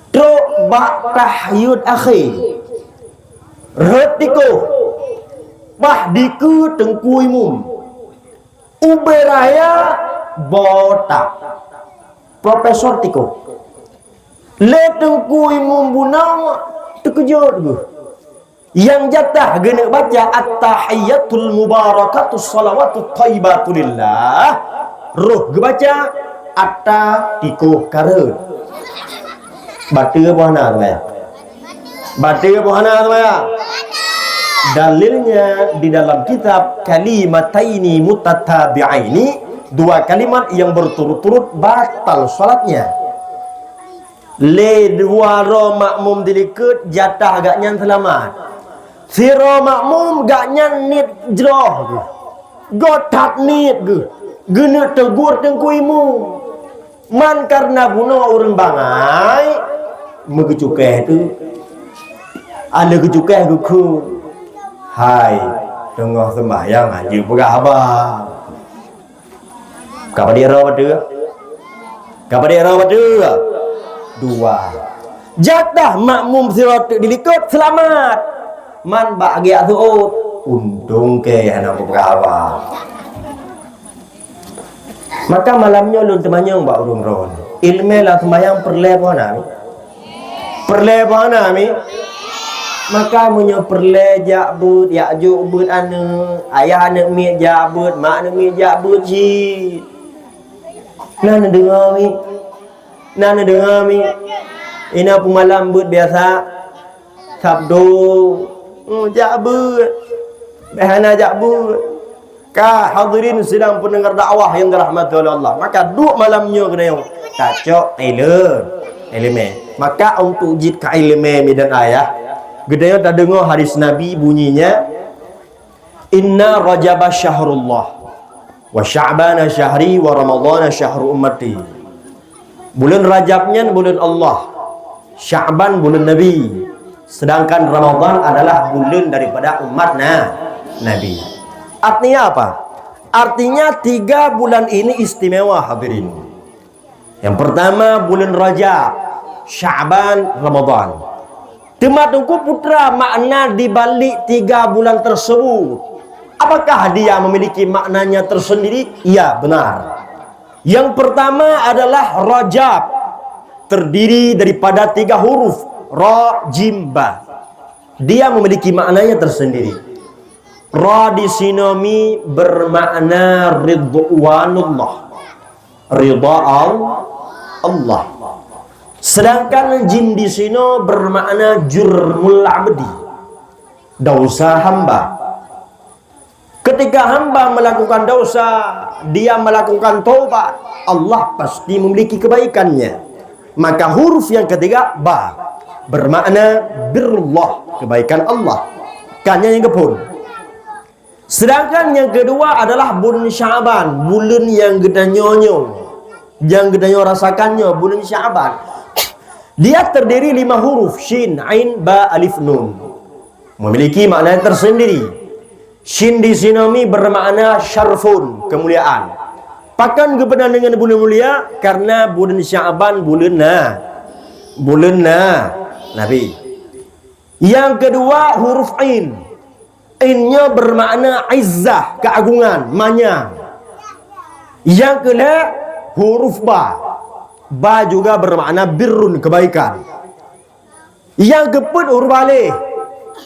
Trok bak tahiyat akhé, rhot tikoh, bah dikeue teungku imum. Ubé raya botak, profesor tikoh. Lé Teungku Imum bunoe teukeujot geuh. Nyang jatah geuneuk baca at-tahiyyatul mubarakatus shalawatut thayyibatu lillah, roh geubaca ata tikoh kareuet. Bateue boh hana teuma ya? Bateue boh hana teuma ya? Dalilnya di dalam kitab kalimataini mutatabi'aini, dua kalimat yang berturut-turut batal salatnya. Lé dua droe makmum dilikot, jatah gobnyan seulamat. Sidroe makmum gobnyan niet jroh geuh. Göt that niet geuh. Geuneuk teugur Teungku Imum. Man kareuna bunoe ureuëng bangai, meugeucukéh teuh. Aleuh geucukéh geukheun, "Hai, teungoh seumbahyang hana peugah haba." Ka padum droe bateue? Ka padum droe bateue? Dua. Jatah makmum sidroe teuk dilikot, seulamat. Man bak geujak seuôt, untông kèe hana kupeugah haba. Maka malam nyoe lôn teumanyong bak ureuëng droeneuh, iéleumé lam seumayang peureulée boh hana? Peureulée boh hana mi? Maka meunyoe peureulée jak beuet, jak jok beuet aneuëk, ayah aneuëk miet jak beuet, mak aneuëk miet jak beuet cit. Na neudeungoe mi? Na neudeungoe mi? Inoe peumalam beuet biasa. Sabtu, hmm, jak beuet. Bèk hana jak beuet. Ka, hadirin sidang pendengar dakwah yang dirahmati oleh Allah. Maka duek malam nyoe geutanyoe tacok ileu-, iéleumé. Maka untuk jih ka iéleumé mi dan ayah, geutanyoe tadeungoe hadis Nabi bunyinya, "Inna Rajaba syahrullah, wa Sya'bana syahri, wa Ramadhana syahru ummati." Buleuen Rajab nyan buleuen Allah, Sya'ban buleuen Nabi, sedangkan Ramadhan adalah buleuen daripada umat na-, Nabi. Artinya apa? Artinya tiga bulan ini istimewa, hadirin. Yang pertama buleuen Rajab, Sya'ban, Ramadhan. Teuma Teungku peue makna di balik tiga bulan tersebut? Apakah dia memiliki maknanya tersendiri? Ya, benar. Yang pertama adalah Rajab, terdiri daripada tiga huruf, ra, jim, ba. Dia memiliki maknanya tersendiri. Ra di sinoe mi bermakna ridwanullah, ridha Al-, Allah. Sedangkan jim di sinoe bermakna jurmul abdi, dosa hamba. Ketika hamba melakukan dosa, dia melakukan taubat, Allah pasti memiliki kebaikannya. Maka huruf yang ketiga, ba, bermakna birrullah, kebaikan Allah. Kan nyan nyang geuphon. Sedangkan yang kedua adalah buleuen Sya'ban, buleuen nyang geutanyoe nyoe, nyang geutanyoe rasakan nyoe, buleuen Sya'ban. Dia terdiri lima huruf, shin, ain, ba, alif, nun. Memiliki makna tersendiri. Shin di sinoe mi bermakna syarfun, kemuliaan. Pakon geupeugah deungon buleuen mulia? Karena buleuen Sya'ban buleuen na-, buleuen na-, Nabi. Yang kedua huruf ain. Ain nyoe bermakna izzah, keagungan, manyang. Yang keulhèe huruf ba. Ba juga bermakna birrun, kebaikan. Nyang keupeuet huruf alif.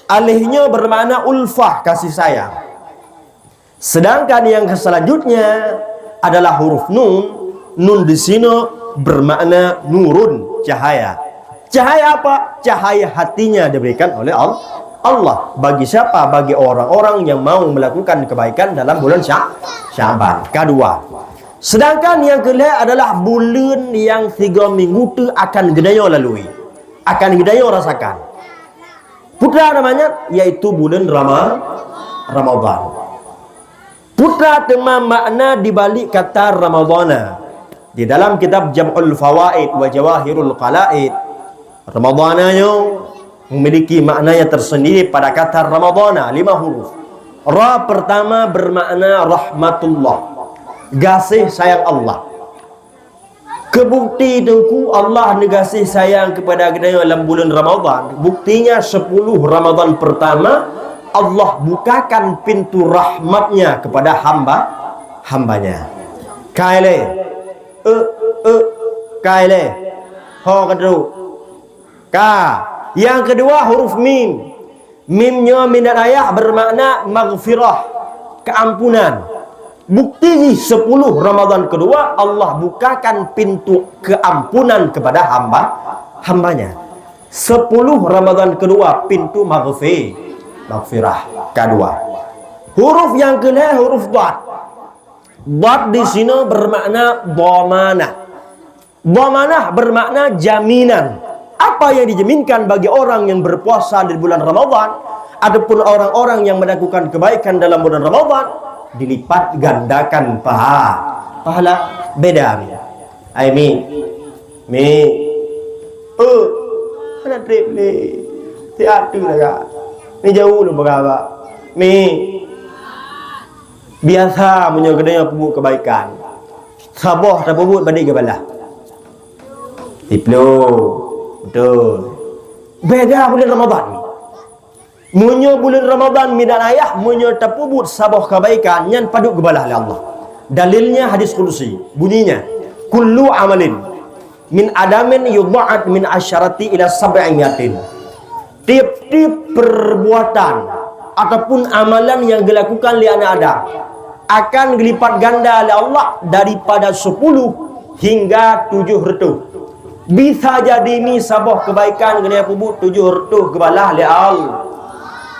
Alif nyoe bermakna ulfah, kasih sayang. Sedangkan yang selanjutnya adalah huruf nun. Nun di sinoe bermakna nurun, cahaya. Cahaya apa? Cahaya hatinya diberikan oleh Al-, Allah. Bagi siapa? Bagi orang-orang yang mau melakukan kebaikan dalam bulan Sya-, Syaban. Kedua. Sedangkan yang keulhèe adalah buleuen nyang tiga minggu tu akan geutanyoe lalui. Akan geutanyoe rasakan. Peue teuma namanya, yaitu buleuen Rama-, Ramadhan. Peue teuma makna di balik kata Ramadhana? Di dalam kitab Jam'ul Fawaid wa Jawahirul Qala'id, Ramadhana nyoe memiliki makna yang tersendiri pada kata Ramadhana, lima huruf. Ra pertama bermakna rahmatullah, gaséh sayang Allah. Keu bukti teungku Allah neugaséh sayang keupada geutanyoe lam buleuen Ramadhan. Buktinya sepuluh Ramadhan pertama Allah bukakan pintu rahmatnya kepada hamba, hambanya. Kai lé, eh, eh, kai lé. Ho ka trok. Ka. Yang kedua, huruf mim. Mim nyoe minat ayah bermakna maghfirah, keampunan. Bukti jih sepuluh Ramadan kedua, Allah bukakan pintu keampunan kepada hamba, hambanya. Sepuluh Ramadan kedua, pintu maghfi-, maghfirah kedua. Huruf yang kena, huruf dad. Dad di sini bermakna dhamanah. Dhamanah bermakna jaminan. Apa yang dijaminkan bagi orang yang berpuasa di bulan Ramadan ataupun orang-orang yang melakukan kebaikan dalam bulan Ramadan, dilipat gandakan paha-, pahala. Beda, Mi. Ai, Mi. Mi. Oh, hana treb lé. Siat tu lagak. Ni jauh lu berapa. Mi. Biasa meunyoe geutanyoe peubuet kebaikan, saboh tapeubuet padit geubalah. Siploh. Betul. Beda bulan Ramadan. Meunyoe bulan Ramadan, minat ayah, meunyoe tapeubuet saboh kebaikan, nyan padit geubalah lé Allah. Dalilnya hadis qudsi. Bunyinya, "Kullu amalin min adamin yudha'af min asyarati ila sab'i miatin." Tiep-tiep perbuatan ataupun amalan yang dilakukan lé aneuk Adam akan geulipat ganda lé Allah daripada sepuluh hingga tujuh reutôh. Bisa jadi ni saboh kebaikan geutanyoe peubuet tujuh reutôh geubalah lé Allah.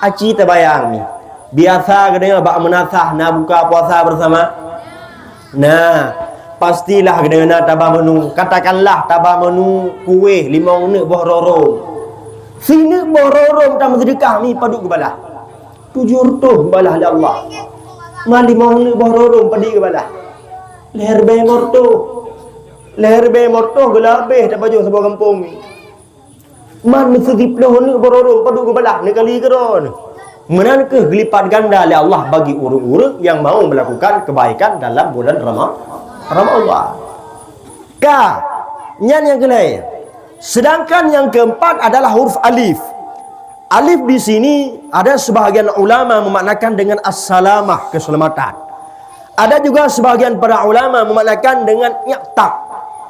Aci tabayang ni. Biasa geutanyoe bak meunasah na buka puasa bersama. Nah, pastilah geutanyoe na tabah menu. Katakanlah tabah menu kueh limong neuk boh rorong. Sineuk boh rorong tameuseudeukah mi padit geubalah. Tujoh reutôh geubalah lé Allah. Man limong neuk boh rorong padit geubalah. Leher bèe mortoh. Leher bèe mortoh geulabeh tapajoh saboh gampông mi. Man meuseuti ploh neuk boh rorong padit geubalah neukali keudroe. Meunan kheueh geulipat ganda lé Allah bagi ureuëng-ureuëng nyang mau melakukan kebaikan dalam bulan Rama-, Ramadan. Ka, nyan nyang keulhèe. Sedangkan yang keempat adalah huruf alif. Alif di sini ada sebahagian ulama memaknakan dengan as-salamah, keselamatan. Ada juga sebahagian para ulama memaknakan dengan i'taq.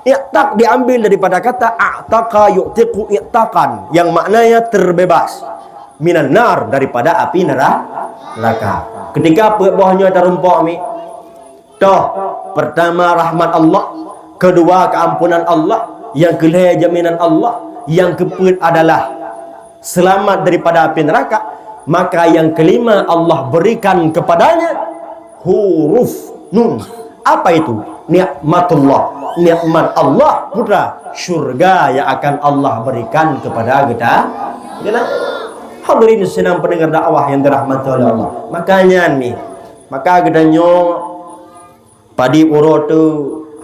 I'taq diambil daripada kata a'taqa yu'tiqu i'taqan, yang maknanya terbebas minan nar, daripada api nera-, neraka. Ketika peuet boh nyoe tarumpok mi, toh, pertama rahmat Allah, kedua keampunan Allah, yang keulhèe jaminan Allah, yang keupeuet adalah selamat daripada api neraka, maka yang kelima Allah berikan kepadanya huruf nun. Apa itu? Nikmatullah, nikmat Allah, putra, syurga yang akan Allah berikan kepada kita. Hadirin sidang pendengar dakwah yang dirahmati oleh Allah. Makanya ni, maka geutanyoe padit uroe tu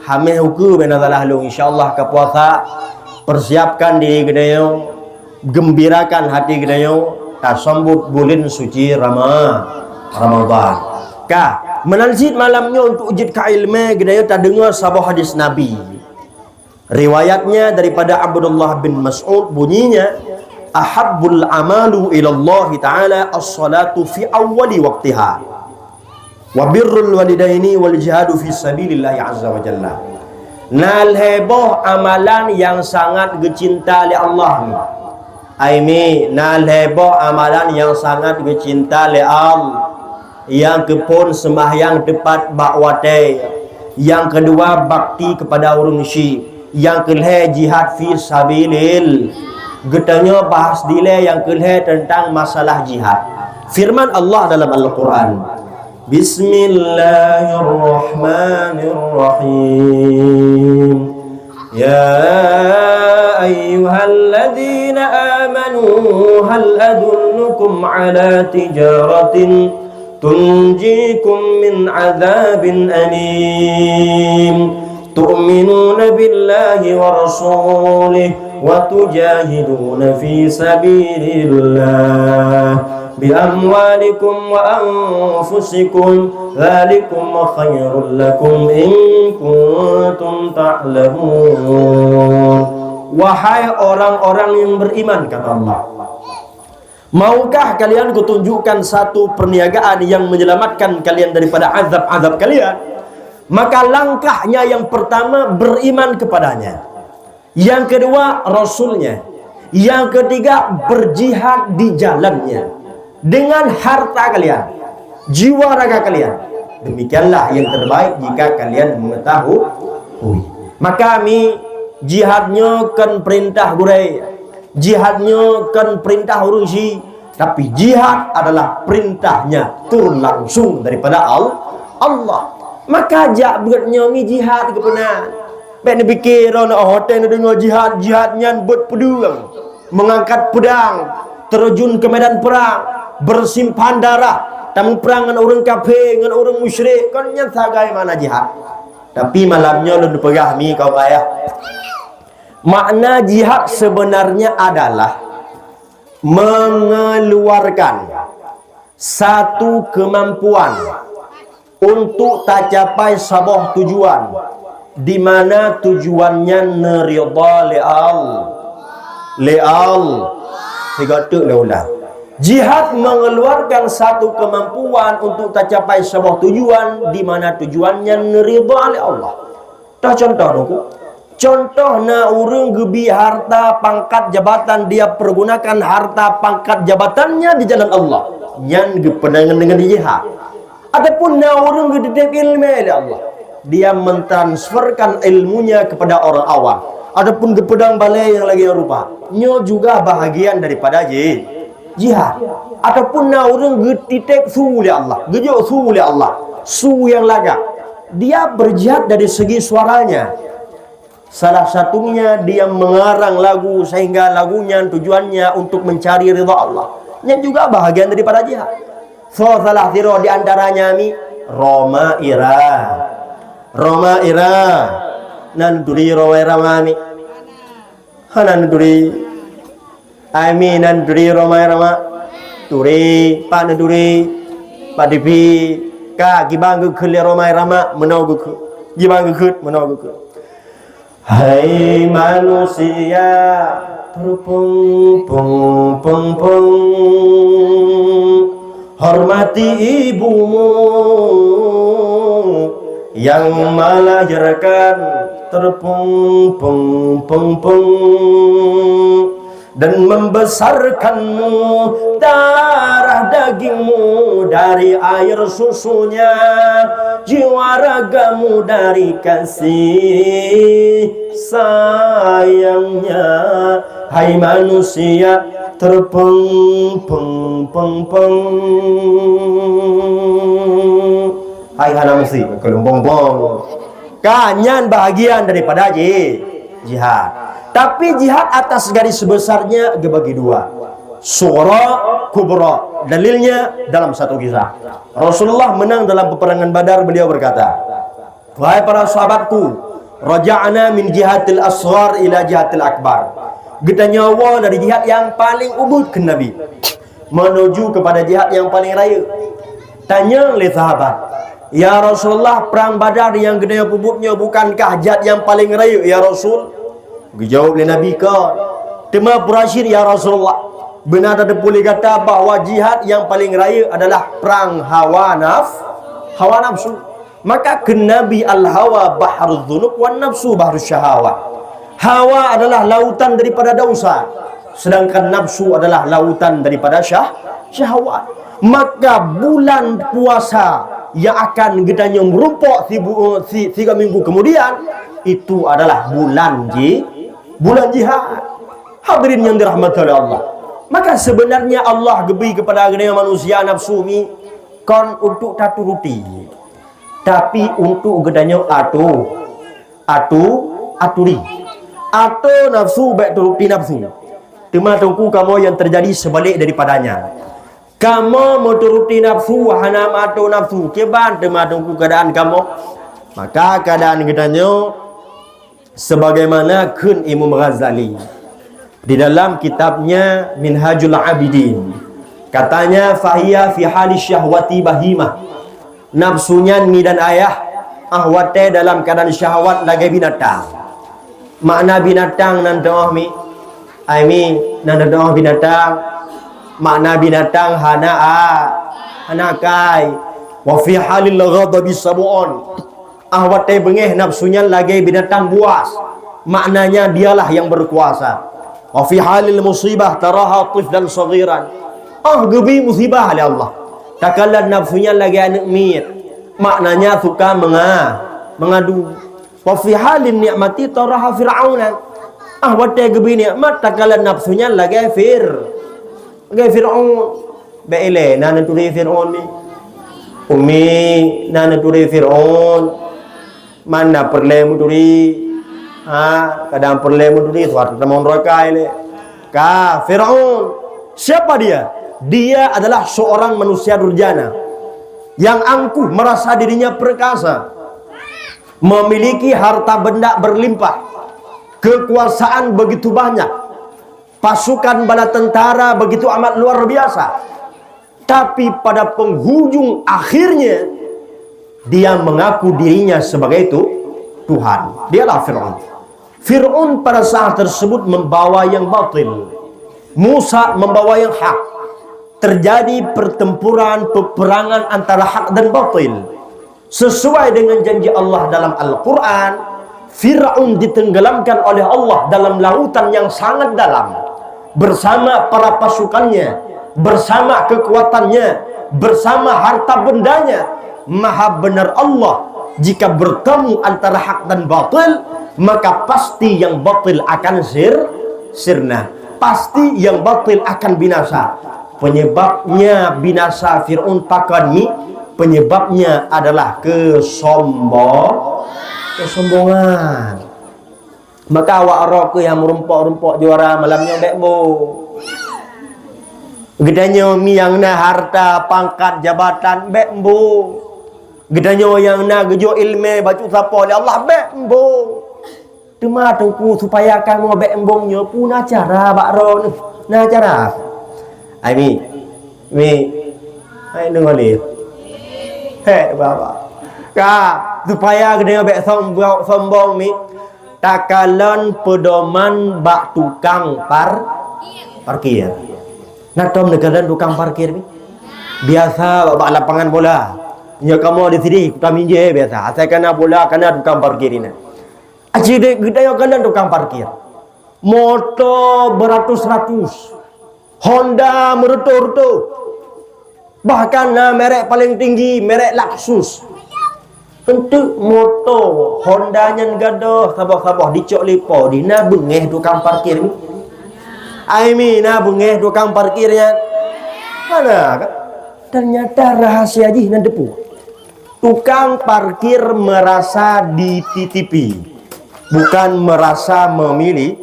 hamèh ukeue bèk na salah lôn. Insya Allah ka puasa, persiapkan diri geutanyoe, gembirakan hati geutanyoe, tasambot buleuen suci Rama-, Ramadan. Ka, meunan cit malam nyoe untuk jeuet ka ileumèe geutanyoe tadeungoe saboh hadis Nabi. Riwayatnya daripada Abdullah bin Mas'ud, bunyinya, "Ahabbul amalu ilallahi ta'ala as-salatu fi awwali waqtiha, wa birrul walidaini wal jihadu fi sabilillahi azza wa jalla." Na lhèe boh amalan nyang sangat geucinta lé Allah ni. Ai mi, na lhèe boh amalan nyang sangat geucinta lé Allah. Nyang keuphôn, seumbahyang teupat bak watèe. Nyang keudua, bakti keupada ureueng syik. Nyang keulhèe, jihad fi sabilillah. Geutanyoe bahas dilèe nyang keulhèe teuntang masalah jihad. Firman Allah dalam Al-Qur'an, Bismillahirrahmanirrahim. يا أيها الذين آمنوا هل أدلكم على تجارة تنجيكم من عذاب أليم تؤمنون بالله ورسوله وتجاهدون في سبيل الله بأموالكم وأنفسكم ذلكم خير لكم إن كنتم تعلمون. Wahai orang-orang yang beriman, kata Allah, maukah kalian kutunjukkan satu perniagaan yang menyelamatkan kalian daripada azab-azab kalian? Maka langkahnya yang pertama beriman kepadanya. Yang kedua, Rasulnya. Yang ketiga, berjihad di jalannya dengan harta kalian, jiwa raga kalian. Demikianlah yang terbaik jika kalian mengetahui. Maka mi, jihad nyoe kon perintah gurée, jihad nyoe kon perintah ureuëng si, tapi jihad adalah perintahnya turun langsung daripada Al-, Allah. Maka jak buet nyoe mi jihad keupeuna. Bék neupike droe, oh, watée neudeungoe jihad, jihad nyan buet peudeueng, mengangkat pedang, terjun ke medan perang, bersimpan darah, tamuprang ngon ureuëng kafé, ngon ureuëng musyrik, kon nyan sagai makna jihad. Tapi malam nyoe lôn peugah mi kaum ayah, makna jihad sebenarnya adalah mengeluarkan satu kemampuan untuk tacapai saboh tujuan, di mana tujuan nyan neuridha lé Al-, lé Al-, sigoe teuk lé ulang. Jihad mengeluarkan satu kemampuan untuk tacapai saboh tujuan, di mana tujuan nyan neuridha lé Allah. Toh contoh dong ku. Contoh na ureuëng geubi harta pangkat jabatan, dia pergunakan harta pangkat jabatannya di jalan Allah. Nyan geupeunangan dengan jihad. Ataupun na ureuëng geutitip ilmu lé Allah, dia mentransferkan ilmunya kepada orang awam. Ataupun geupeudong balai nyang lagée rupa. Nyoe juga bahagian daripada ji-, jihad. Ataupun na ureuëng geutitip su lé Allah, geujok su lé Allah, su nyang lagak. Dia berjihad dari segi suaranya. Salah satunya dia mengarang lagu sehingga lagu nyan tujuannya untuk mencari ridha Allah. Nyan juga bahagian daripada jihad. So salah sidroe di antaranya mi Rhoma Ira. Rhoma Ira. Nan turi Rhoma Ira mi. Hana neuturi. Ai mi nan turi Rhoma Ira ma. Turi, pat neuturi. Pat dipi. Ka, gibang geukheun lé Rhoma Ira ma, meunoe geukheun. Gibang geukheun, meunoe geukheun. Hai manusia, terpung, pung, pung, pung. Hormati ibumu yang melahirkan, terpung, pung, pung, pung, dan membesarkanmu, darah dagingmu dari air susunya, jiwa ragamu dari kasih sayangnya. Hai manusia, terpeng, peng, peng, peng. Hai hana meusi, keulung bong-bong. Ka, nyan bahagian daripada ji-, jihad. Tapi jihad atas garis besarnya dibagi dua. Sughra, kubra. Dalilnya dalam satu kisah. Rasulullah menang dalam peperangan Badar, beliau berkata, "Wahai para sahabatku, raja'na min jihatil asghar ila jihatil akbar." Geutanyoe woe dari jihad yang paling ubit, kheun Nabi, menuju kepada jihad yang paling rayeuk. Tanyong lé sahabat, "Ya Rasulullah, perang Badar nyang geutanyoe peubuet nyoe bukankah jihad yang paling rayeuk, ya Rasul?" Geujaweueb lé Nabi, "Kon." Teuma peurashin, "Ya Rasulullah, beuna tateupeue lé gata bahwa jihad nyang paléng rayeuk adalah prang hawa naf-, hawa nafsu." Maka kheun Nabi, "Al-hawa bahruz dzunub wan nafsu bahrus syahawat." Hawa adalah lautan daripada dosa, sedangkan nafsu adalah lautan daripada syah-, syahwat. Maka bulan puasa yang akan geutanyoe meurumpok sibu-, si-, tiga minggu kemudian, itu adalah bulan ji-, bulan jihad. Hadirin yang dirahmati oleh Allah. Maka sebenarnya Allah geubri kepada geutanyoe manusia nafsu mi kon untuk taturuti, tapi untuk geutanyoe atu-, atu-, aturi. Atau nafsu, baik turuti nafsu. Teuma teungku kamoe yang terjadi sebalik daripadanya. Kamoe meuturuti nafsu, hana meuatur nafsu. Kiban teuma teungku keadaan kamoe. Maka keadaan geutanyoe sebagaimana kheun Imam Ghazali di dalam kitabnya Minhajul Abidin. Katanya, "Fahiya fi hali syahwati bahimah." Nafsu nyan mi dan ayah, ah watée dalam keadaan syahwat lagée binatang. Makna binatang nan teuh mi, ai mi, nan teuh binatang. Makna binatang hana a-, hana akai. Wa fi halil ghadabi sab'un. Ah watée beungéh nafsu nyan lagée binatang buas. Maknanya dialah yang berkuasa. Wa fi halil musibah taraha tiflan saghiran. Ah, geubri musibah lé Allah, takalon nafsu nyan lagée aneuëk miet, maknanya suka menga-, mengadu. Wa fi halin ni'mati taraha Fir'auna. Ah, watée geubri nikmat, takalon nafsu nyan lagée Fir-, lagée Fir'aun. Bék ilée na neuturi Fir'aun ni. Umi na neuturi Fir'aun. Mana peureulée meuturi? Ha, kadang peureulée meuturi, suatu teumon rakai lé. Ka, Fir'aun. Siapa dia? Dia adalah seorang manusia durjana yang angkuh, merasa dirinya perkasa, memiliki harta benda berlimpah, kekuasaan begitu banyak, pasukan bala tentara begitu amat luar biasa. Tapi pada penghujung akhirnya, dia mengaku dirinya sebagai tu-, Tuhan. Dialah Fir'aun. Fir'aun pada saat tersebut membawa yang batil. Musa membawa yang hak. Terjadi pertempuran, peperangan antara hak dan batil. Sesuai dengan janji Allah dalam Al-Quran, Fir'aun ditenggelamkan oleh Allah dalam lautan yang sangat dalam, bersama para pasukannya, bersama kekuatannya, bersama harta bendanya. Maha benar Allah, jika bertemu antara hak dan batil, maka pasti yang batil akan sir-, sirna. Pasti yang batil akan binasa. Penyebabnya binasa Fir'aun pakon mi? Penyebabnya adalah kesombong-, kesombongan. Maka awak roh keuh nyang meurumpok-rumpok juara malam nyoe bék mbo. Geutanyoe mi nyang na harta, pangkat, jabatan, bék mbo. Geutanyoe nyang na geujok iéleumé bacut sapo lé Allah, bék mbo. Teuma Teungku, supaya kamoe bék embong nyoe, peue na cara bak droeneuh? Na cara? Ai mi, mi, ai deungoe lé. Hék, Baba. Ka, supaya geutanyoe bék sombong, sombong mi, takalon peudoman bak tukang par-, parkir. Na tom neukalon tukang parkir mi? Biasa bak, bak lapangan bola. Nyoe kamoe di sini, Kuta Minjee biasa. Asai kana bola, kana tukang parkir inan. Aci dek geutanyoe kalon tukang parkir. Moto beratus-ratus. Honda meureutôh-reutôh. Bahkan na merek paling tinggi, merek Lexus. Enteuk moto Honda nyan gadôh saboh-saboh dicok lé po di na beungéh tukang parkir. Ai mi na beungéh tukang parkir nyan. Mana kan? Ternyata rahasia jih nan teupeu. Tukang parkir merasa dititipi, bukan merasa memili-,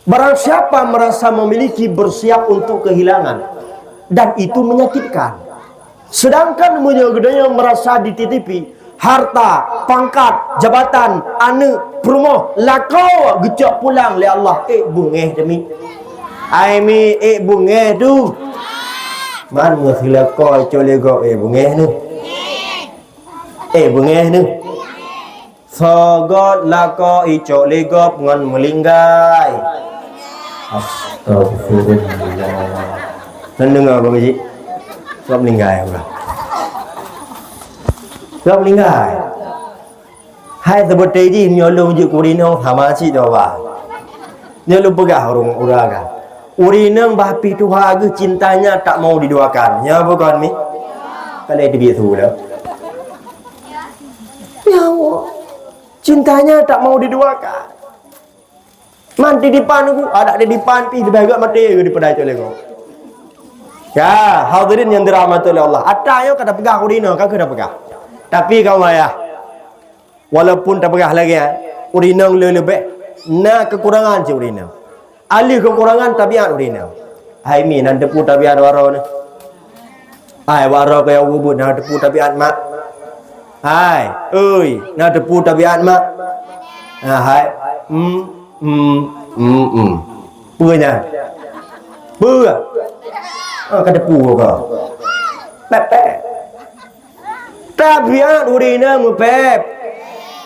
barang siapa merasa memiliki, bersiap untuk kehilangan, dan itu menyakitkan. Sedangkan meunyoe geutanyoe merasa dititipi, harta, pangkat, jabatan, aneuëk, peurumoh, lakoe geucok pulang lé Allah, ék beungéh demi. Ai mi, ék beungéh tu. Man meusilakoe cok lé gob, ék beungéh nyoe. Ék beungéh nyoe. Sogot lakoe icok lé gob ngon meulinggai. Astagfirullah. Nan deungoe Bang Haji. Gob meulinggai udah. Gob meulinggai. Hai seubeuté jih nyoe lôn jeuet keu ureueng inong sama cit doa. Nyoe lôn peugah ureueng, ureueng agam. Ureueng inong bah pih tuha geuh cintanya tak mau diduakan. Nyoe bukon mi? Ka lheueh teubiet su lom. Ya Allah. Cintanya tak mau diduakan. Man di dipan ku, adak di dipan pih leubeh gét maté geuh dipeudai cok lé gob. Ya, hadirin yang dirahmati oleh Allah. Ata nyoe ka tapeugah ureueng inong, ka keuh tapeugah. Tapi kamoe ayah, walaupun tapeugah lagée nyan, ureueng inong le leubeh na kekurangan cit ureueng inong. Alih kekurangan tabiat ureueng inong. Hai mi, nan teupeu tabiat waroe nyoe. Hai waroe keu nyang ubit na teupeu tabiat mak. Hai, oi, na teupeu tabiat mak. Ha, hai. Hmm, hmm, hmm, hmm. Peue nyan? Peue? Ah, ka teupeu kah? Pep, pep. Tabiat ureueng inong meupép.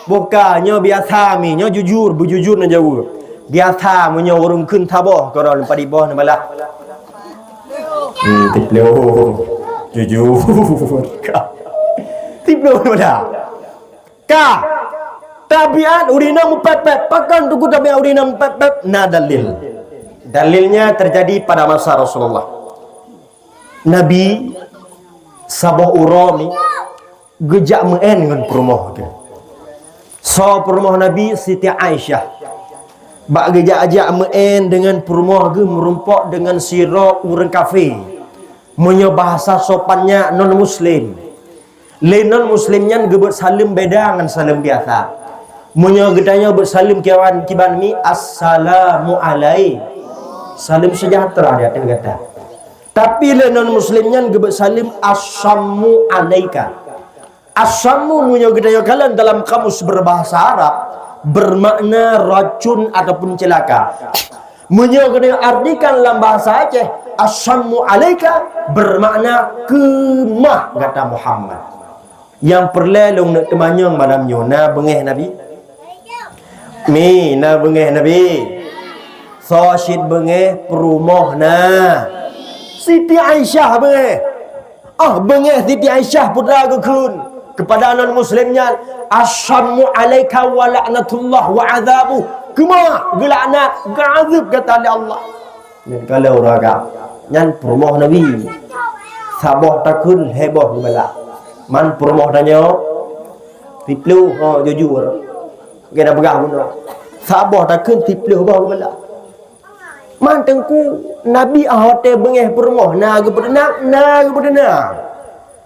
Buka nyoe biasa mi, nyoe jujur, beujujur na jaweueb. Biasa meunyoe ureueng kheun saboh, keu droe padit boh neubalah. Hmm, tiploh. Jujur. Tiploh neubalah. Ka. Tabiat ureueng inong meupép-pép. Pakon teungku tabiat ureueng inong meupép-pép? Na dalil. Dalilnya terjadi pada masa Rasulullah. Nabi saboh uroe ni geujak meu'en ngon peurumoh geuh. Soe peurumoh Nabi? Siti Aisyah. Bak geujak-jak meu'en deungon peurumoh geuh meurumpok deungon sidroe ureuëng kafé. Meunyoe bahasa sopannya non muslim. Lé non muslim nyan geubeuet saleuem beda ngon saleuem biasa. Meunyoe geutanyoe beuet saleuem kiban, kiban mi, "Assalamu alai-," saleuem sejahtera di ateueh gata. Tapi lé non muslim nyan geubeuet saleuem, "Assammu alaika." Assammu meunyoe geutanyoe kalon dalam kamus berbahasa Arab, bermakna racun ataupun celaka. Meunyoe geutanyoe artikan lam bahasa Aceh, "Assammu alaika" bermakna keumah gata Muhammad. Nyang peureulée lôn neuk teumanyong malam nyoe, na beungéh Nabi? Mi, na beungéh Nabi? Soe cit beungéh? Peurumoh na. Siti Aisyah beungéh. Oh, beungéh Siti Aisyah putra geukheun keupada non muslim nyan, "Assammu alaika wa laknatullah wa adzabuh." Keumah, geulaknat, geuazab gata lé Allah. Nyan kalau ureuëng agam. Nyan peurumoh Nabi. Saboh takheun lhée boh geubalak. Man peurumoh tanyoe, siploh, ha, jujur. Kena peugah bunoe. Saboh takheun siploh boh geubalak. Man Teungku, Nabi ah watée beungéh peurumoh, na geupeuteunang, na geupeuteunang.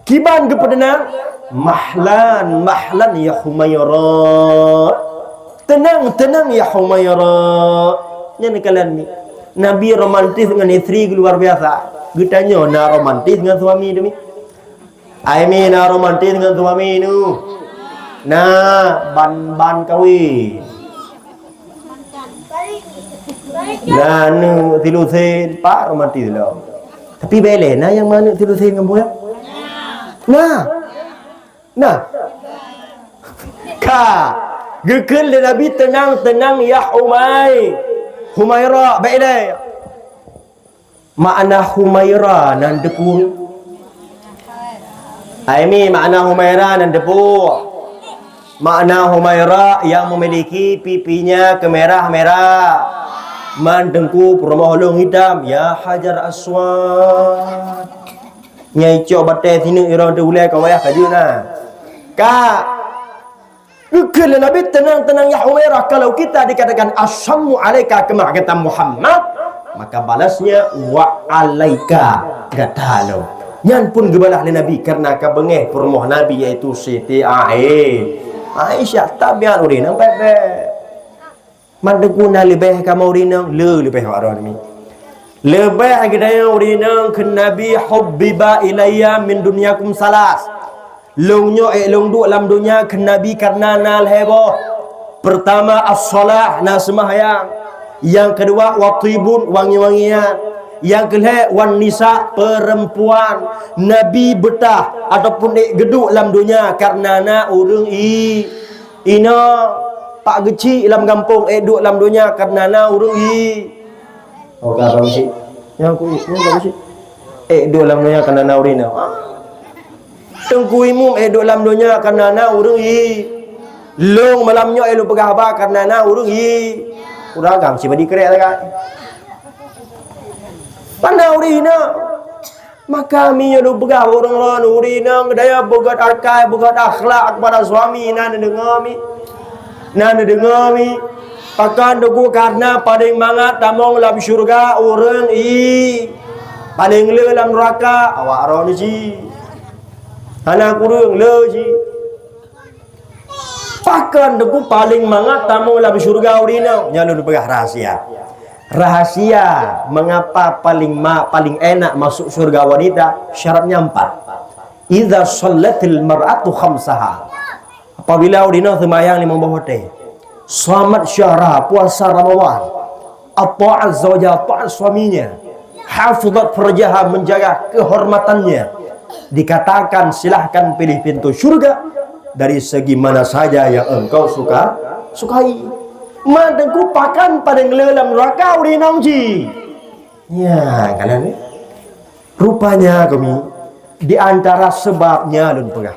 Kiban geupeuteunang, "Mahlan, mahlan ya Humaira. Teunang, teunang ya Humaira." Nyan kalon ni. Nabi romantis ngon istri luar biasa. Geutanyoe na romantis ngon suami demi. Ai mi na romantis ngon suami nu. Na ban-ban kawin. Na aneuk silusen, pak romantis lom. Tapi bèk lé na nyang meuaneuk silusen ngon buya. Na. Na. Ka. Geukheun lé Nabi, "Teunang, teunang ya Humai. Humaira, bèk lé." Makna Humaira nan teupeue? Ai mi, makna Humaira nan teupeue? Makna Humaira yang memiliki pipinya kemerah-merah. Man Teungku, peurumoh lôn hitam, ya Hajar Aswad. Nyang icok batèe sineuk irong teu ulèe ka wayah ka jeuet na. Ka. Geukheun lé Nabi, "Teunang, teunang ya Humairah, kalau kita dikatakan, 'Assammu alaika kama kata Muhammad,' maka balasnya, 'Wa alaika,' gata lom." Nyan pun geubalah lé Nabi karena ka beungéh peurumoh Nabi, yaitu Siti Ai-, Aisyah. Tabiat ureueng inong bèk-bèk. Man Teungku na leubeh kamoe ureueng inong, le leubeh awak droe nyoe. Leubeh geutanyoe ureueng inong kheun Nabi, "Hubbiba ilayya min dunyakum salas." Lôn nyoe ék lôn duek lam donya kheun Nabi kareuna na lhèe boh. Peurtama, as-shalah, na seumahyang. Nyang keudua, wa thibun, wangi-wangian. Nyang keulhèe, wan nisa, peurempuan. Nabi beutah ataupun ék geuduek lam donya kareuna na ureueng i-, inong. Pak geuchik lam gampông ék duek lam donya kareuna na ureueng i-, Oh, ka, ka beusi. Nyang ku, nyang ka beusi. Eh, duek lam donya kana na ureueng inong. Ah. Teungku Imum, eh, duek lam donya kana na ureueng i-, lôn malam nyoe, eh, lôn peugah haba kana na ureueng i-, ureueng agam sibadi krek sagai. Kana ureueng inong. Maka meunyoe lôn peugah bak ureueng droeneuh, ureueng inong, geutanyoe beugét akai, beugét akhlak keupada suami, na neudeungoe mi? Na neudeungoe mi? Pakon Teungku, kareuna paleng mangat tamong lam syeuruga ureueng i-, paleng le lam neuraka awak droeneuh cit. Hana kureueng le cit. Pakon Teungku paleng mangat tamong lam syeuruga ureueng inong? Nyan lôn peugah rahasia. Rahasia mengapa paling ma-, paling enak masuk syurga wanita, syaratnya empat. Idza shallatil mar'atu khamsaha. Apabila ureueng inong seumayang limong boh watèe, shamat syahraha, puasa Ramadan, ata'at zaujaha, taat suaminya, hafizat farjaha, menjaga kehormatannya, dikatakan, "Silahkan pilih pintu syurga dari segi mana saja yang engkau suka, sukai." Man Teungku, pakon paleng le lam neuraka ureueng inong cit? Nya, kalon ni. Rupanya, kami, di antara seubab nyan lôn peugah,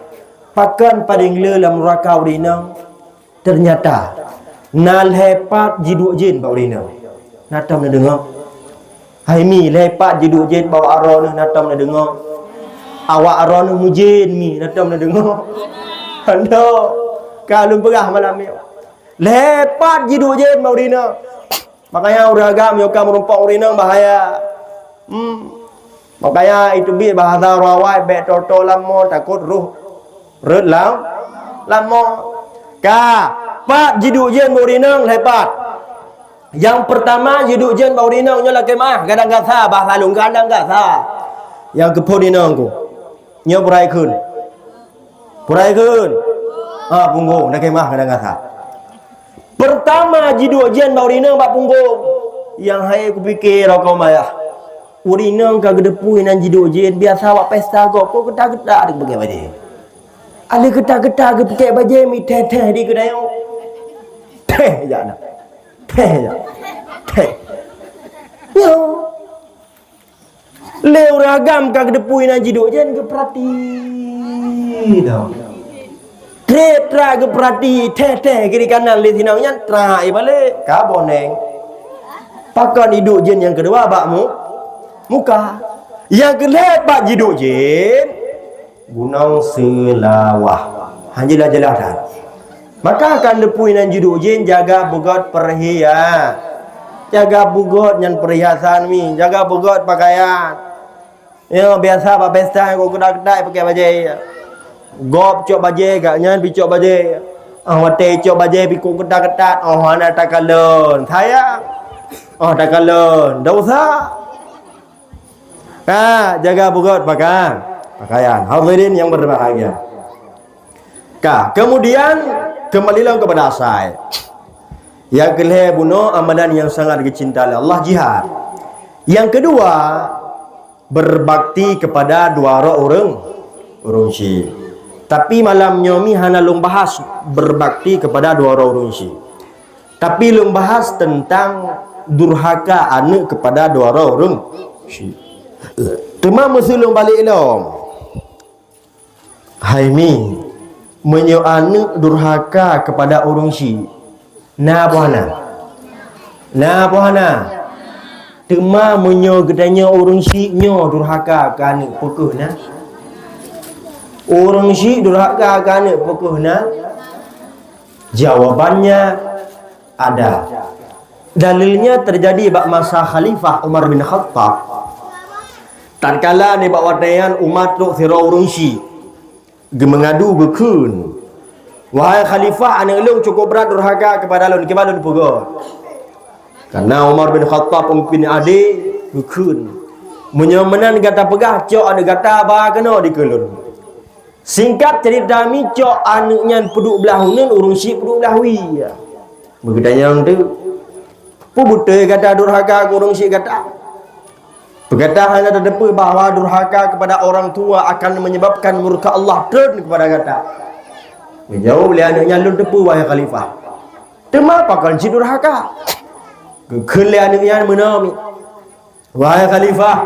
pakon paleng le lam neuraka ureueng inong, ternyata na lhèe pat jiduek jén bak ureueng inong. Na tom neudeungoe? Hai mi, lhèe pat jiduek jén bak awak droeneuh, na tom neudeungoe. Awak droeneuh mujén mi, na tom neudeungoe. Hana. Ka lôn peugah malam nyoe. Lhèe pat jiduek jén bak ureueng inong. Makanya ureueng agam nyoe ka meurumpok ureueng inong bahaya. Hmm. Makanya itu bit bahasa awai bèk toto lam mo, takot roh rhot lam, lam mo. Ka, pat jiduek jén bak ureueng inong, lhèe pat. Nyang peurtama jiduek jén bak ureueng inong nyoe lakèe meu'ah, gadang gasa, bahasa lôn gadang gasa. Nyang keuphon inong ku. Nyoe peurai kheun. Peurai kheun. Ha, punggong, lakèe meu'ah gadang gasa. Peurtama jiduek jén bak ureueng inong bak punggong. Nyang hai kupike rokok mayah. Ureueng inong ka geuteupue nan jiduek jén, biasa bak pesta gob, kok geutak-geutak di geupike bajèe. Alèh geutak-geutak geupike bajèe mi thèh-thèh di keudayong. Thèh jak na. Thèh jak. Thèh. Nyoe. Lé ureueng agam ka geuteupue nan jiduek jén geupeurati. Teuh. Trép-trép geupeurati, thèh-thèh kiri kanan lé sinong nyan, trép ibalek, ka boneng. Pakon jiduek jén nyang keudua bak mu-, muka. Nyang keulhèe pat jiduek jén, Gunong Seulawah. Ha, jeulaih-jeulaih that. Maka ka geuteupue nan jiduek jén jaga beugöt perhia-, jaga beugöt nyan perhiasan mi, jaga beugöt pakaian. Nyoe biasa bak pesta kok geutak-geutak pike bajèe. Gob cok bajèe, gobnyan pi cok bajèe. Ah, watèe cok bajèe pi kok geutak-geutak, oh, hana takalon. Sayang. Oh, takalon. Dosa. Ka, jaga beugöt pakaian. Pakaian. Hadirin yang berbahagia. Ka, kemudian kembali lom kepada asai. Nyang keulhèe bunoe amalan nyang sangat geucinta lé Allah, jihad. Nyang keudua, berbakti kepada dua droe ureueng, ureueng syik. Tapi malam nyoe mi hana lôn bahas berbakti kepada dua droe ureueng syik. Tapi lôn bahas teuntang durhaka aneuk kepada dua droe ureueng syik. Teuma meuseu lôn balek lom. Hai mi, meunyoe aneuk durhaka kepada ureueng syik, na boh hana? Na boh hana? Teuma meunyoe geutanyoe ureueng syik nyoe durhaka keu aneuk, peu kheueh na? Ureueng syik durhaka keu aneuk, peu kheueh na? Jawabannya ada. Dalilnya terjadi bak masa Khalifah Umar bin Khattab. Tatkala nibak watèe nyan Umar trok sidroe ureueng syik, geumeungadu geukheun, "Wahai Khalifah, aneuk lôn cukup brat durhaka kepada lôn, kiban lôn peugöt?" Karena Umar bin Khattab peumimpin adé, geukheun, "Meunyoe meunan gata peugah, cok aneuk gata ba keunoe dikeue lôn." Singkat cerita mi, cok aneuk nyan peuduek blah uneun, ureueng syik peuduek blah wie. Meugeutanyong teuk, "Peue beutôi gata durhaka keu ureueng syik gata?" Peugata hana tateupeue bahwa durhaka kepada orang tua akan menyebabkan murka Allah treun kepada gata. Geujaweueb lé aneuk nyan, "Lôn teupeue, wahai Khalifah. Teuma pakon cit durhaka?" Geukheun lé aneuk nyan meunoe mi, "Wahai Khalifah,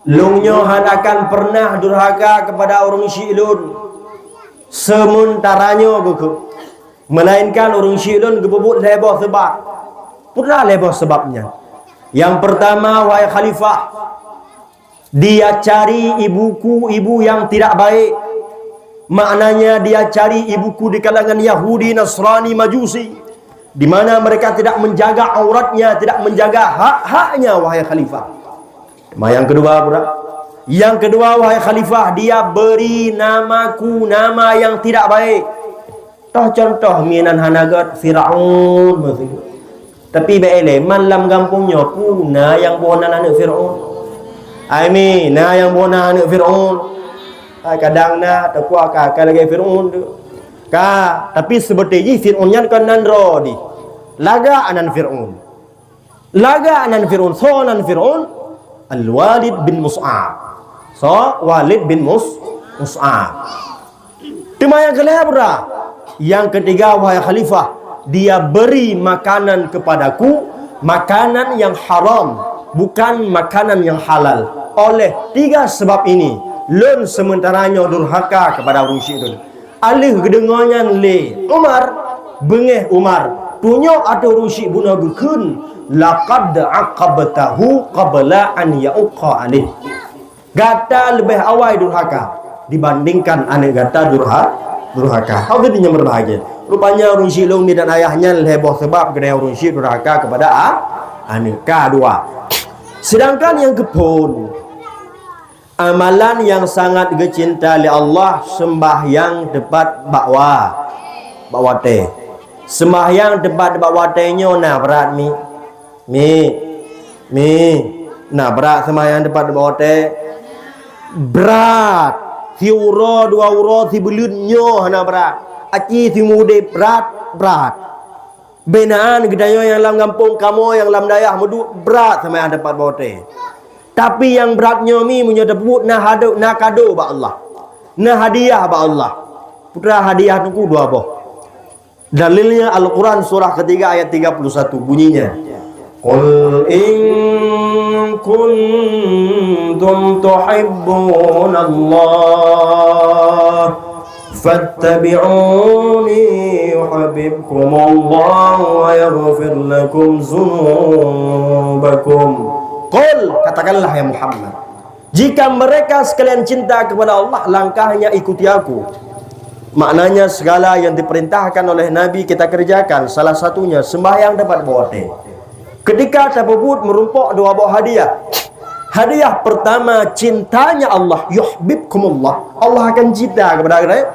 lôn nyoe hana akan pernah durhaka kepada ureueng syik lôn. Seumeuntara nyoe," geukheun, "melainkan ureueng syik lôn geupeubuet lhèe boh seubab." Peue lhèe boh seubab nyan? Yang pertama, wahai Khalifah, dia cari ibuku ibu yang tidak baik. Maknanya, dia cari ibuku di kalangan Yahudi, Nasrani, Majusi, di mana mereka tidak menjaga auratnya, tidak menjaga hak-haknya, wahai Khalifah. Ma yang kedua pula. Yang kedua, wahai Khalifah, dia beri namaku nama yang tidak baik. Toh contoh mi nan hana gèt, Firaun maksud. Tapi bèk ilèe, man lam gampông nyoe peue na nyang boh nan aneuk Firaun. Ai mi, na nyang boh nan aneuk Firaun. Ai kadang na, teukua ka, ka lagèe Firaun tu. Ka, tapi seubeutôi jih Firaun nyan kon nan droe dih. Lagak nan Firaun. Lagak nan Firaun, soe nan Firaun? Al-Walid bin Mus'ab. Soe? Walid bin Mus-, Mus'ab. Teuma nyang keulhèe peue? Yang ketiga, wahai Khalifah, dia beri makanan kepadaku, makanan yang haram, bukan makanan yang halal. Oleh tiga sebab ini, lôn sementara nyoe durhaka kepada ureueng syik lôn. Aleuh geudeungoe nyan lé Umar, beungèh Umar. Tunyok ateueh ureuëng syiek bunoe geukheun, "Laqad aqabtahu qabla an ya'uqqa alaih." Gata leubeh awai durhaka dibandingkan aneuëk gata durha-, durhaka. Hadirin nyang berbahagia. Rupanya ureuëng syiek lôn dan ayah nyan lhée boh sabab keuneuk ureuëng syiek durhaka kepada a-, aneuëk. Ka dua. Sedangkan nyang keuphon, amalan nyang sangat geucinta lé Allah, seumbahyang teupat bak wa-, bak watée. Seumbahyang teupat bak watée nyoe na brat mi. Mi, mi, na brat seumbahyang teupat bak watée. Brat. Siuroe, dua uroe, sibuleuen nyoe hana brat. Aci simude brat, brat. Beunan geutanyoe nyang lam gampông kamoe nyang lam dayah meuduek brat seumbahyang teupat bak watée. Tapi nyang brat nyoe mi meunyoe tapeubuet na hado, na kado bak Allah. Na hadiah bak Allah. Putra hadiah teungku dua boh. Dalilnya Al-Quran surah ketiga ayat tiga puluh satu bunyinya, "Qul in kuntum tuhibbunallah fattabi'uni yuhibbukumullah wa yaghfir lakum dzunubakum." Qul, katakanlah ya Muhammad, jika mereka sekalian cinta kepada Allah, langkahnya ikuti aku. Maknanya segala yang diperintahkan oleh Nabi kita kerjakan, salah satunya sembahyang teupat bak watée. Ketika tapeubuet meurumpok dua boh hadiah. Hadiah pertama, cintanya Allah, yuhibbukumullah. Allah akan cinta kepada kita.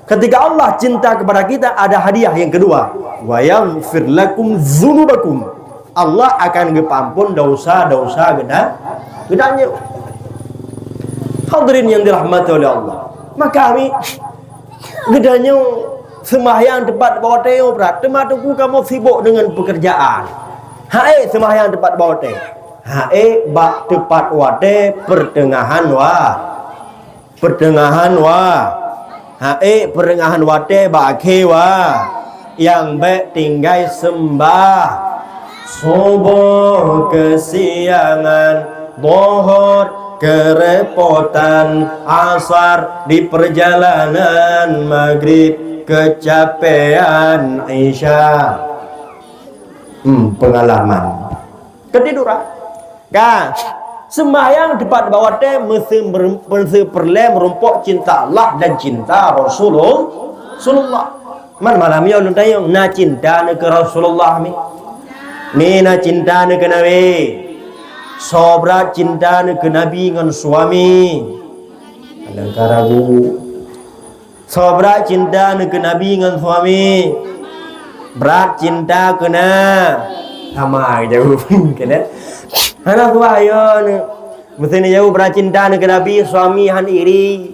Ketika Allah cinta kepada kita, ada hadiah yang kedua. Wa yaghfir lakum dzunubakum. Allah akan geupeuampon dosa-dosa geuda-, geutanyoe. Hadirin yang dirahmati oleh Allah. Maka kami geutanyoe seumbahyang teupat bak watée nyoe brat, teuma teungku kamoe sibok deungon peukeurjaan. Haék seumbahyang teupat bak watée. Haék bak teupat watée peuteungahan wa-, peuteungahan wa-, haék peuteungahan watée bak akhé wa-, nyang bék tinggai seumbah. Suboh keusiangan, Dhuhur keurepotan, Asar di peurjalanan, Magrib keucapéan, Isya, hmm, peungalaman. Keutiduran. Ka. Seumbahyang teupat bak watée meuseu-, meuseu peureulée meurumpok cinta Allah dan cinta Rasulul-, Rasulullah. Man malam nyoe lôn tanyong, na cinta neuh keu Rasulullah mi? Mi na cinta neuh keu Nabi? Soe brat cinta neuh keu Nabi ngon suami? Kadang ka ragu. Soe brat cinta neuh keu Nabi ngon suami? Brat cinta keu na. Sama jaweueb keunan. Hana suah yo neuh. Meusti neujaweueb brat cinta neuh keu Nabi, suami han iri.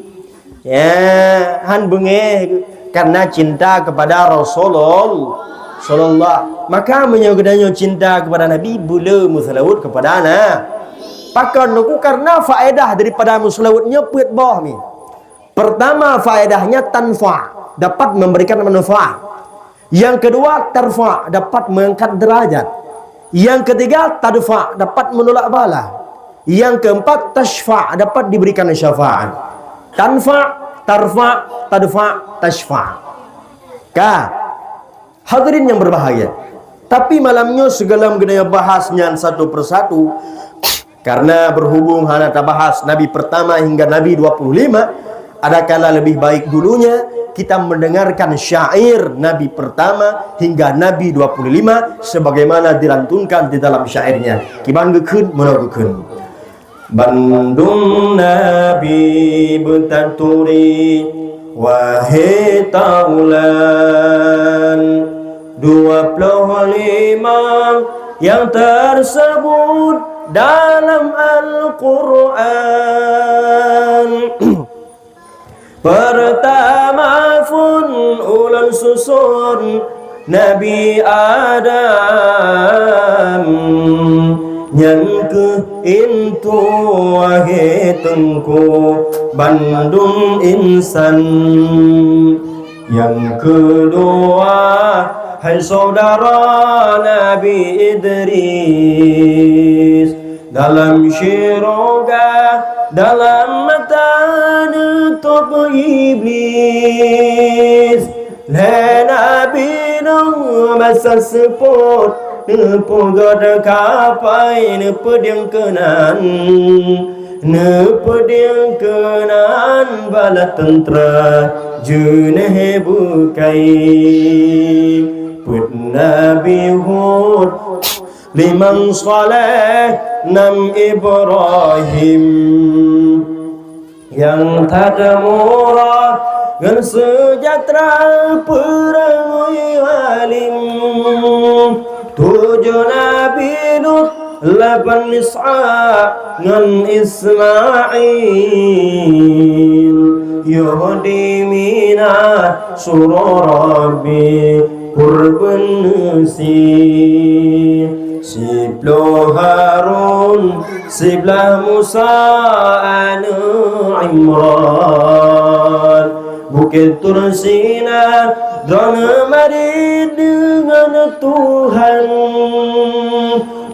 Ya, han beungéh karena cinta kepada Rasulul-, Rasulullah. Maka meunyoe geutanyoe cinta kepada Nabi, beu le meuseulaweuet kepada na. Pakon neuku? Karena faedah daripada meuseulaweuet nyoe peuet boh mi. Pertama, faedahnya tanfa, dapat memberikan manfaat. Yang kedua, tarfa, dapat mengangkat derajat. Yang ketiga, tadfa, dapat menolak bala. Yang keempat, tashfa, dapat diberikan syafaat. Tanfa, tarfa, tadfa, tashfa. Ka. Hadirin yang berbahagia. Tapi malam nyoe sigohlom geutanyoe bahas nyan satu persatu. Karena berhubung hana tabahas Nabi pertama hingga Nabi dua puluh lima, adakala lebih baik dulunya kita mendengarkan syair Nabi pertama hingga Nabi dua puluh lima sebagaimana dilantunkan di dalam syairnya. Kiban geukheun, meunoe geukheun. Bandum nabi beutaturi, wahé taulan, dua ploh lima nyang teusebut dalam Al-Qur'an. Peurtama phon ulôn suson Nabi Adam, nyan kheueh intu wahé Teungku bandum insan. Nyang keudua, hai syedara Nabi Idris, dalam syeuruga, dalam mata neutôb Iblis. Lhée Nabi Nuh Asai seupôt neupeugöt kapai, neupeudieng keunan, neupeudieng keunan bala teuntra jeunéh beukai. Peuet Nabi Hud, limong Saleh, nam Ibrahim. Nyang that murah ngon seujahteura peurangui alim. Tujoh Nabi Lut, lapan Ishaq ngon Ismail. Yoh di Mina, suroe Rabbi peureubeuneusé. Siploh Harun, siblah Musa aneuëk Imran. Bukét Tursina, droeneueh marit deungon Tuhan.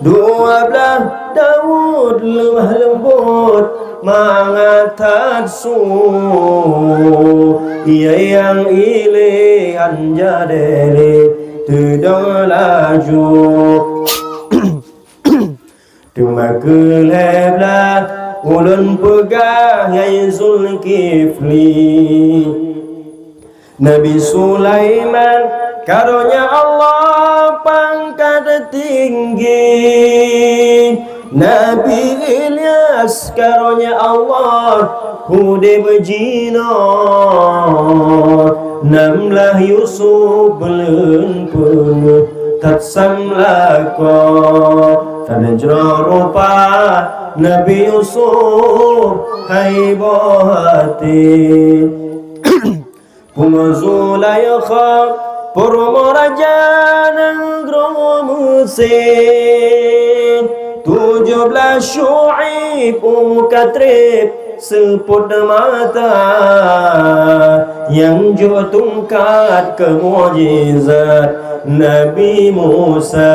Dua blaih Daud leumah leumbot mangat that su. Ia nyang ilée han jadéh lé teudong laju. Teuma keu lhée blaih ulôn peugah nyan Zulkifli. Nabi Sulaiman, karonya Allah, pangkat tinggi. Nabi Ilyas, karonya Allah, udeb jinoe. Nam lah Yusuf, buleuen peungeuh that sam lakoe. Tan jroh rupa Nabi Yusuf, hai boh até. Pungo Zulaikha, peurumoh raja nanggroe Meusé. Tujoh blaih Syuaib, umu ka treb seupôt mata. Nyang jok tungkat keu mukjizat Nabi Musa.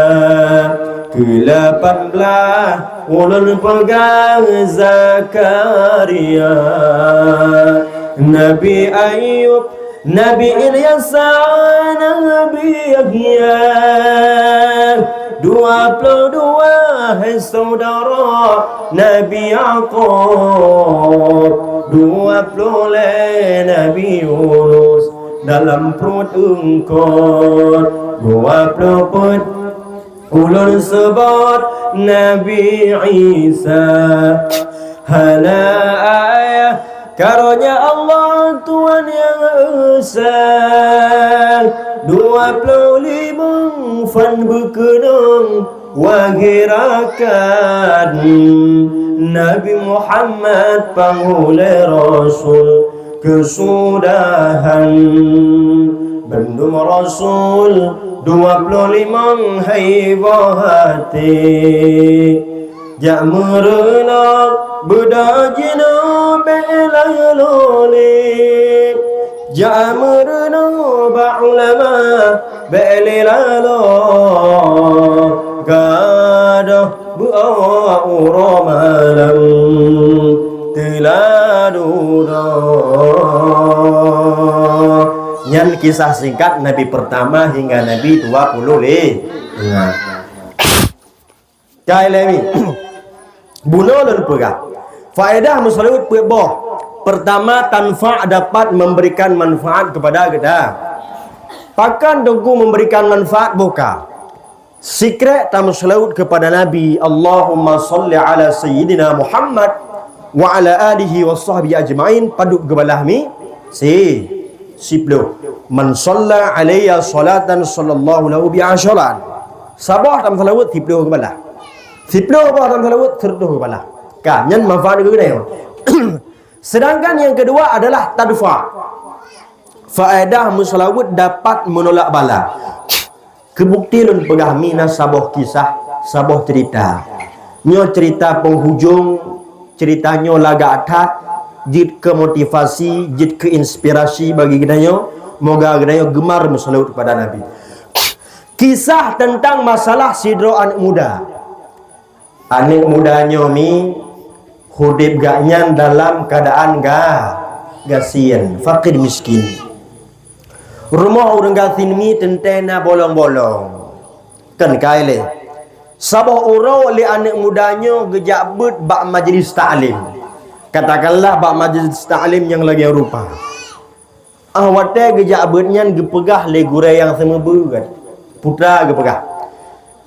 Keu lapan blaih ulôn peugah Zakaria, Nabi Ayub, Nabi Ilyas, Nabi Yahya. Dua ploh dua hai syedara Nabi Yakub. Dua ploh lhée Nabi Yunus dalam pruet eungkot. Dua ploh peuet ulôn seubot Nabi Isa. Hana ayah, karonya Allah Tuhan Nyang Esa. Dua ploh limong fan beukeunong wahé rakan. Nabi Muhammad panghulée rasul keusudahan. Bandum rasul dua ploh limong hai boh até. Jak meurunoe beudoh jinoe bék lalo lé. Jak meurunoe bak ulama bék lé lalo. Gadôh beuawak uroe malam teuladu droe. Nyan kisah singkat Nabi pertama hingga Nabi dua puluh lima. Ka ilée mi. Bunoe lôn peugah. Faedah meuseulaweuet peuet boh. Pertama, tanfa' dapat memberikan manfaat kepada kita. Pakon Teungku memberikan manfaat boh ka? Sikrek tameuseulaweuet keupada Nabi, Allahumma shalli ala sayyidina Muhammad wa ala alihi wa sahbihi ajma'in, padub geubalah mi? Si, siploh. Man shalla alayya shalatan shallallahu lahu biha syahran. Saboh tameuseulaweuet siploh geubalah. Siploh boh tameuseulaweuet sireutoh geubalah. Ka, nyan manfaat geuh nyoe. Sedangkan nyang keudua adalah tadfa'. Faedah meuseulaweuet dapat meunulak bala. Keu bukti lôn peugah mi na saboh kisah, saboh cerita. Nyoe cerita penghujung, cerita nyoe lagak that, jeuet keu motivasi, jeuet keu inspirasi bagi geutanyoe. Moga geutanyoe geumar meuseulaweuet keupada Nabi. Kisah teuntang masalah sidroe aneuëk muda. Aneuëk muda nyoe mi udeb gobnyan dalam keuadaan ga-, gasien, fakir miskin. Rumoh ureuëng gasien mi teuntée na bolong-bolong. Kon kai lé. Saboh uroe lé aneuëk muda nyoe geujak beuet bak majlis taklim. Katakanlah bak majlis taklim nyang lagée rupa. Ah watée geujak beuet nyan geupeugah lé gurée nyang seumeubeuet. Putra geupeugah,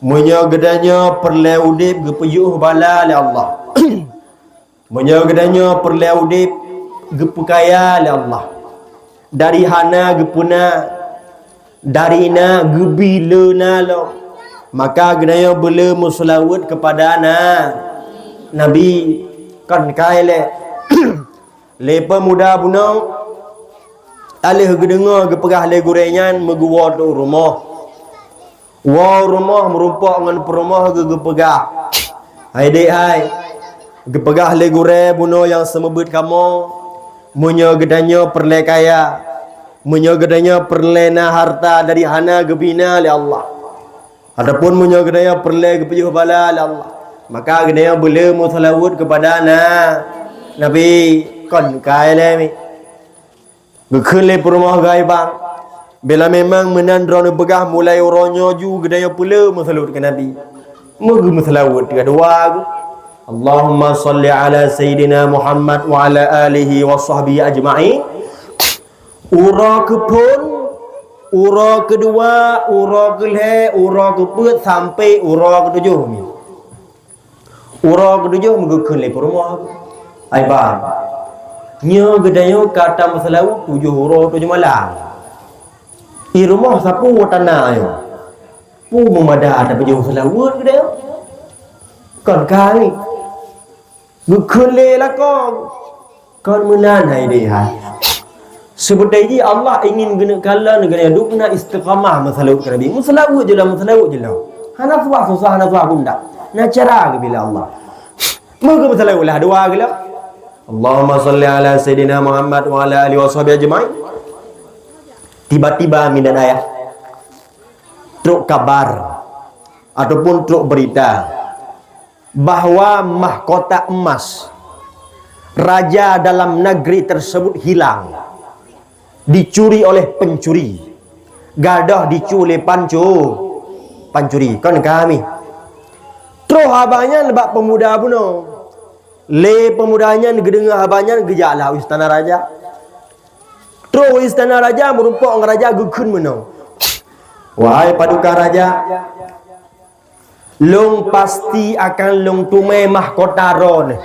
"Meunyoe geutanyoe peureulée udeb geupeuyueh bala lé Allah." Meunyoe geutanyoe peureulée udeb geupeukaya lé Allah, dari hana geupeuna, dari na geubi le na lom, maka geutanyoe beule meuseulaweuet keupada na Nabi. Kon kai lé. Lé peumuda bunoe, aleuh geudeungoe geupeugah lé gurée nyan meugeuwoe teuk rumoh. Woe rumoh meurumpok ngon peurumoh geuh geupeugah, "Hai dék hai, geupeugah lé gurée bunoe nyang seumeubeuet kamoe, meunyoe geutanyoe peureulée kaya, meunyoe geutanyoe peureulée na hareuta dari hana geubina lé Allah, ataupun meunyoe geutanyoe peureulée geupeuyueh bala lé Allah, maka geutanyoe beule meuseulaweuet keupada na Nabi." Kon kai lé mi. Geukheun lé peurumoh geuh, "Hai bang, bila memang meunan droeneueh peugah, mulai uroe nyoe ju geutanyoe peule meuseulaweuet keu Nabi." Meugeumeuseulaweuet ka dua geuh, "Allahumma shalli ala sayyidina Muhammad wa ala alihi wa sahbihi ajma'in." Uroe keuphon, uroe keudua, uroe keulhée, uroe keupeuet sampai uroe keutujoh mi. Uroe keutujoh meugeukheun lé peurumoh, "Hai bang, nyoe geutanyoe ka tameuseulaweuet tujoh uroe tujoh malam. I rumoh sapeue tana nyoe? Peue meumada tapeujeuet seulaweuet geutanyoe? Kon kami." Geukheun lé lakoe, "Kon meunan hai dék hai. Seubeutôi jih Allah ingin geuneuk kalon geutanyoe dubna istiqamah meuseulaweuet keu Nabi. Meuseulaweuet jih lom, meuseulaweuet jih lom. Hana suah susah, hana suah gundah. Na cara geubila Allah." Meugeumeuseulaweuet lah dua geuh lom. "Allahumma shalli ala sayyidina Muhammad wa ala alihi wa sahbihi ajma'in." Tiba-tiba minan ayah trok kabar ataupun trok beurita bahwa mahkota emas raja dalam negeri tersebut hilang, dicuri oleh pencuri, gadôh dicue lé pancu-, pancuri. Kon kami. Troh haba nyan bak peumuda bunoe. Lé peumuda nyan geudeungoe haba nyan geujaklah u istana raja. Troh u istana raja meurumpok ngon raja geukheun meunoe, "Wahai paduka raja, lôn pasti akan lôn teumé mahkota droeneueh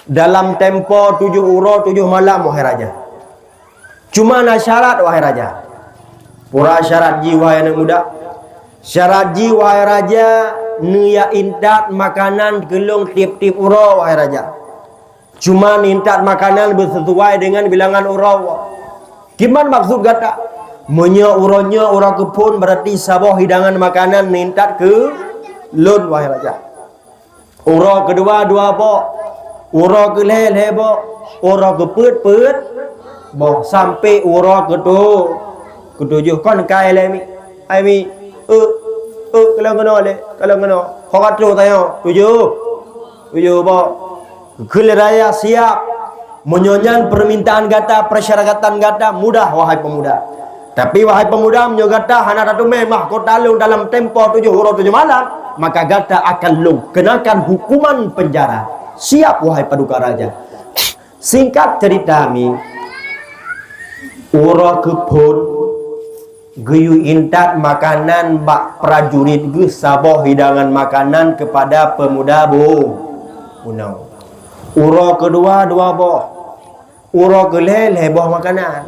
dalam tempo tujoh uroe tujoh malam, wahai raja. Cuma na syarat, wahai raja." "Peue syarat jih, wahai aneuëk muda?" "Syarat jih, wahai raja, neuintat makanan keu lôn tieb-tieb uroe, wahai raja. Cuma neuintat makanan beuseusuai deungon bilangan uroe." "Kiban maksud gata?" "Meunyoe uroe nyoe uroe keuphon, beurati saboh hidangan makanan neuintat keu lôn, wahai raja. Uroe keudua dua boh, uroe keulhée lhée boh, uroe keupeuet peuet boh, sampai uroe keutu-, keutujoh." Kon kai lé mi. "Hai mi, eu, eu, kalon keunoe lé, kalon keunoe. Ho ka troh tanyoe, tujoh, tujoh boh." Geukheun lé raja, "Siap. Meunyoe nyan peumintaan gata, peursyaratan gata, mudah, wahai peumuda. Tapi, wahai peumuda, meunyoe gata hana tateumé mahkota lôn dalam tempo tujoh uroe tujoh malam, maka gata akan lôn keunakan hukuman penjara." "Siap, wahai paduka raja." Singkat cerita mi, uroe keuphon geuyue intat makanan bak prajurit geuh saboh hidangan makanan keupada peumuda bu-, bunoe. Uroe keudua dua boh, uroe keulhée lhée boh makanan.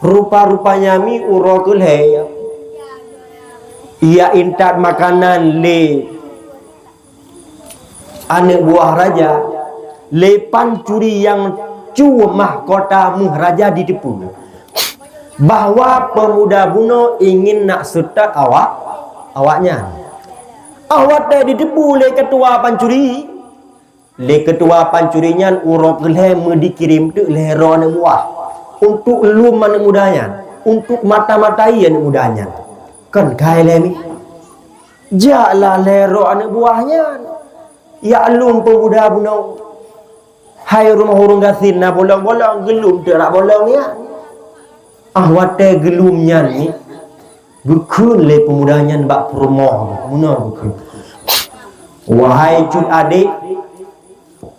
Rupa-rupanya mi uroe keulhée, ia intat makanan lé aneuëk buah raja, lé pancuri nyang cue mahkota méuh raja jiteupeue bahwa peumuda bunoe ingin nak seutôt awak, awaknyan. Awak teuh jiteupeue lé keutua pancuri, lé keutua pancuri nyan uroe keulhée meudikirém teuk lhée droe aneuëk buah untuk lom aneuëk muda nyan, untuk mata-matai aneuëk muda nyan. Kon kai lé mi. Jaklah lhée droe aneuëk buah nyan, jak lom peumuda bunoe. Hai rumoh ureuëng gasien na bolong-bolong, geulom teuk rot bolong nyan. Ah watèe geulom nyan ni, geukheun lé peumuda nyan bak peurumoh, meunoe geukheun, "Wahai cut adék,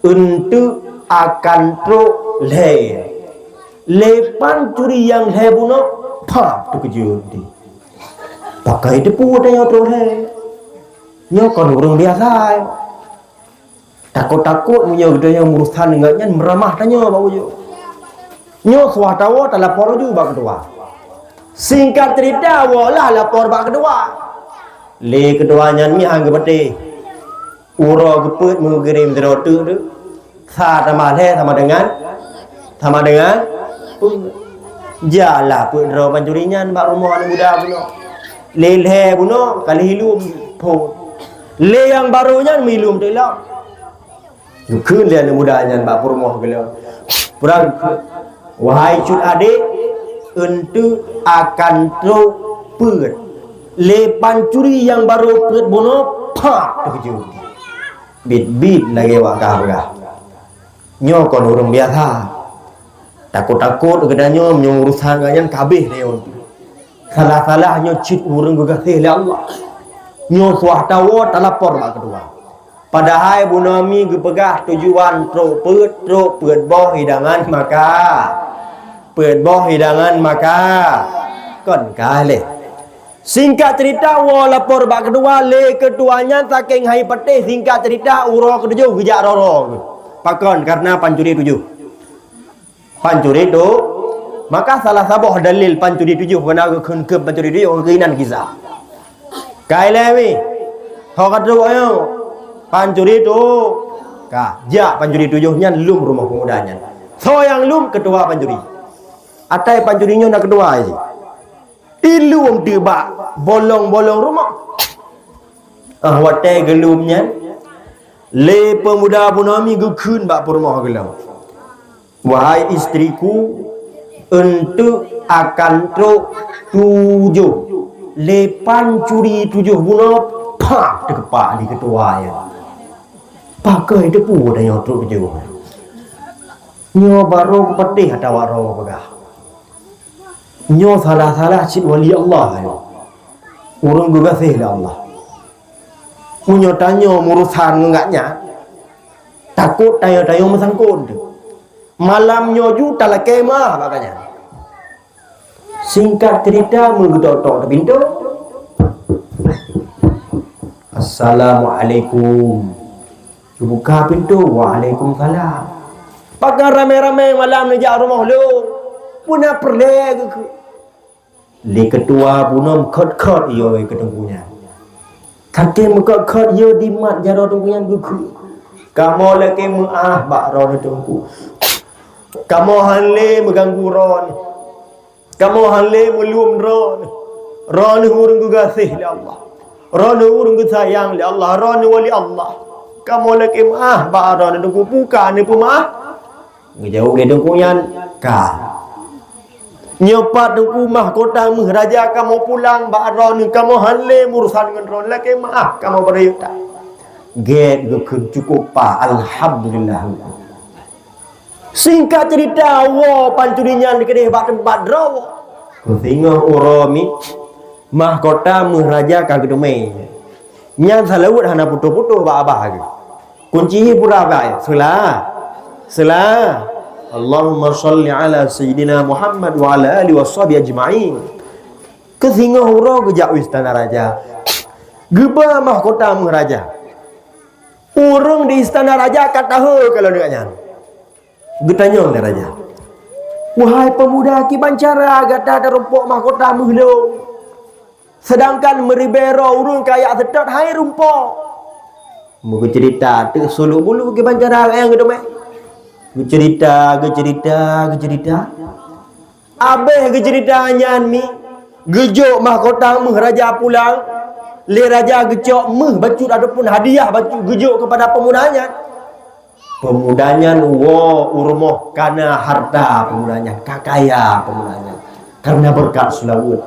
eunteuk akan trok lhèe. Lé pancuri nyang lhèe bunoe, pah, teukeujot di. Pakon teupeu tanyoe trok lhèe. Nyoe kon ureueng biasa." Takot-takot meunyoe geutanyoe meurusan ngon nyan meuramah tanyoe bak ujoe. Nyoe suah tawoe talapor laju bak keutua. Singkat cerita, woe lah lapor bak keutua. Lé keutua nyan meuhan geupatéh. Uroe geupeuet meugirém sidroe teuk tu. Sa tamah lhèe sama dengan, sama dengan peuet. Jaklah peuet droe pancuri nyan bak rumoh aneuk muda bunoe. Lé lhèe bunoe ka lheuh ilom phon. Lé nyang barô nyan meulom teuk lom. Geukheun lé aneuk muda nyan bak peurumoh geuh lom. Peurang, "Wahai cut adék, eunteuk akan trok peuet. Lé pancuri nyang barô peuet bunoe, pah, teukeujot." Bit-bit lagèe wak kah peugah. Nyoe kon ureueng biasa. Takot-takot geutanyoe meunyoe urusan geuh nyan ka habéh lé ureueng. Salah-salah nyoe cit ureueng geugaséh lé Allah. Nyoe suah tawoe talapor bak keutua. Padahai bunoe mi geupeugah tujuan trok peuet, trok peuet boh hidangan maka. Peuet boh hidangan maka. Kon ka lé. Singkat cerita, woe lapor bak keutua, lé keutua nyan sakeng hai patéh, singkat cerita, uroe keutujôh geujak roro. Pakon? Karena pancuri tujoh. Pancuri tu, maka salah saboh dalil pancuri tujoh, keunan geukheun keu pancuri tujoh, keunan kisah. Ka ilèe mi. Ho ka trok nyoe. Pancuri tu. Ka, jak pancuri tujoh nyan lom rumoh peumuda nyan. Soe nyang lom? Keutua pancuri. Atai pancuri nyoe na keutua jih. Ilom teuk bak bolong-bolong rumoh. Ah, watèe geulom nyan, lé peumuda bunoe mi geukheun bak peurumoh geuh lom, "Wahai istriku, eunteuk akan trok tujoh, lé pancuri tujoh bunoe, pah, teukeupak di keutua nyan. Pakon teupeu tanyoe trok tujoh? Nyoe barô geupatéh atawa droe geupeugah. Nyoe salah-salah cit wali Allah nyoe. Ureueng geugaséh lé Allah. Meunyoe tanyoe meurusan ngon gobnyan, takot tanyoe-tanyoe meusangkot teuk. Malam nyoe ju talakèe meu'ah bak gobnyan." Singkat cerita, meugeutok-tok di pintoe. "Assalamualaikum." Geubuka pintoe, "Waalaikumsalam." "Pakon ramé-ramé malam neujak rumoh lôn? Peue na peureulèe?" geukheun. Lé keutua bunoe meukhot-khot yôh keu teungku nyan. Ka tém meukhot-khot yôh dimat jaroe teungku nyan geukheun, "Kamoe lakèe meu'ah bak droeneuh teungku. Kamoe hana lé meuganggu droeneuh. Kamoe hana lé meulom droeneuh. Droeneuh ureueng geugaséh lé Allah. Droeneuh ureueng geusayang lé Allah. Droeneuh wali Allah. Kamoe lakèe meu'ah bak droeneuh teungku, peue ka neupeumeu'ah?" Geujaweueb lé teungku nyan, "Ka. Nyoe pat teungku mahkota méuh raja kamoe pulang bak droeneuh, kamoe hana lé meurusan ngon droeneuh, lakèe meu'ah kamoe bak droeneuh." Gèt geukheun, "Cukup pah, alhamdulillah." Singkat cerita, woe pancuri nyan keudéh bak teumpat droe. Keu singoh uroe mi, mahkota méuh raja ka geuteumé. Nyan seulaweuet hana putôh-putôh bak abah geuh. Kunci hi pura bak, "Seula, seula." Allahumma shalli ala sayyidina Muhammad wa ala alihi washabihi ajma'in. Keu singoh uroe geujak u istana raja. Geuba mahkota méuh raja. Ureueng di istana raja ka tahe kalon nyan. Geutanyong lé raja, "Wahai peumuda, kiban cara gata tarumpok mahkota méuh lôn, seudangkan meuribèe droe ureueng kajak seutôt han rumpok?" Meugeuceurita teuk suluk bulu kiban cara nyang geuteumé. Geuceurita, geuceurita, geuceurita. Abéh geuceurita nyan mi, geujok mahkota méuh raja pulang. Lé raja geucok méuh bacut ataupun hadiah bacut geujok keupada peumuda nyan. Peumuda nyan woe u rumoh ka na harta peumuda nyan, ka kaya peumuda nyan, kareuna beureukat seulaweuet.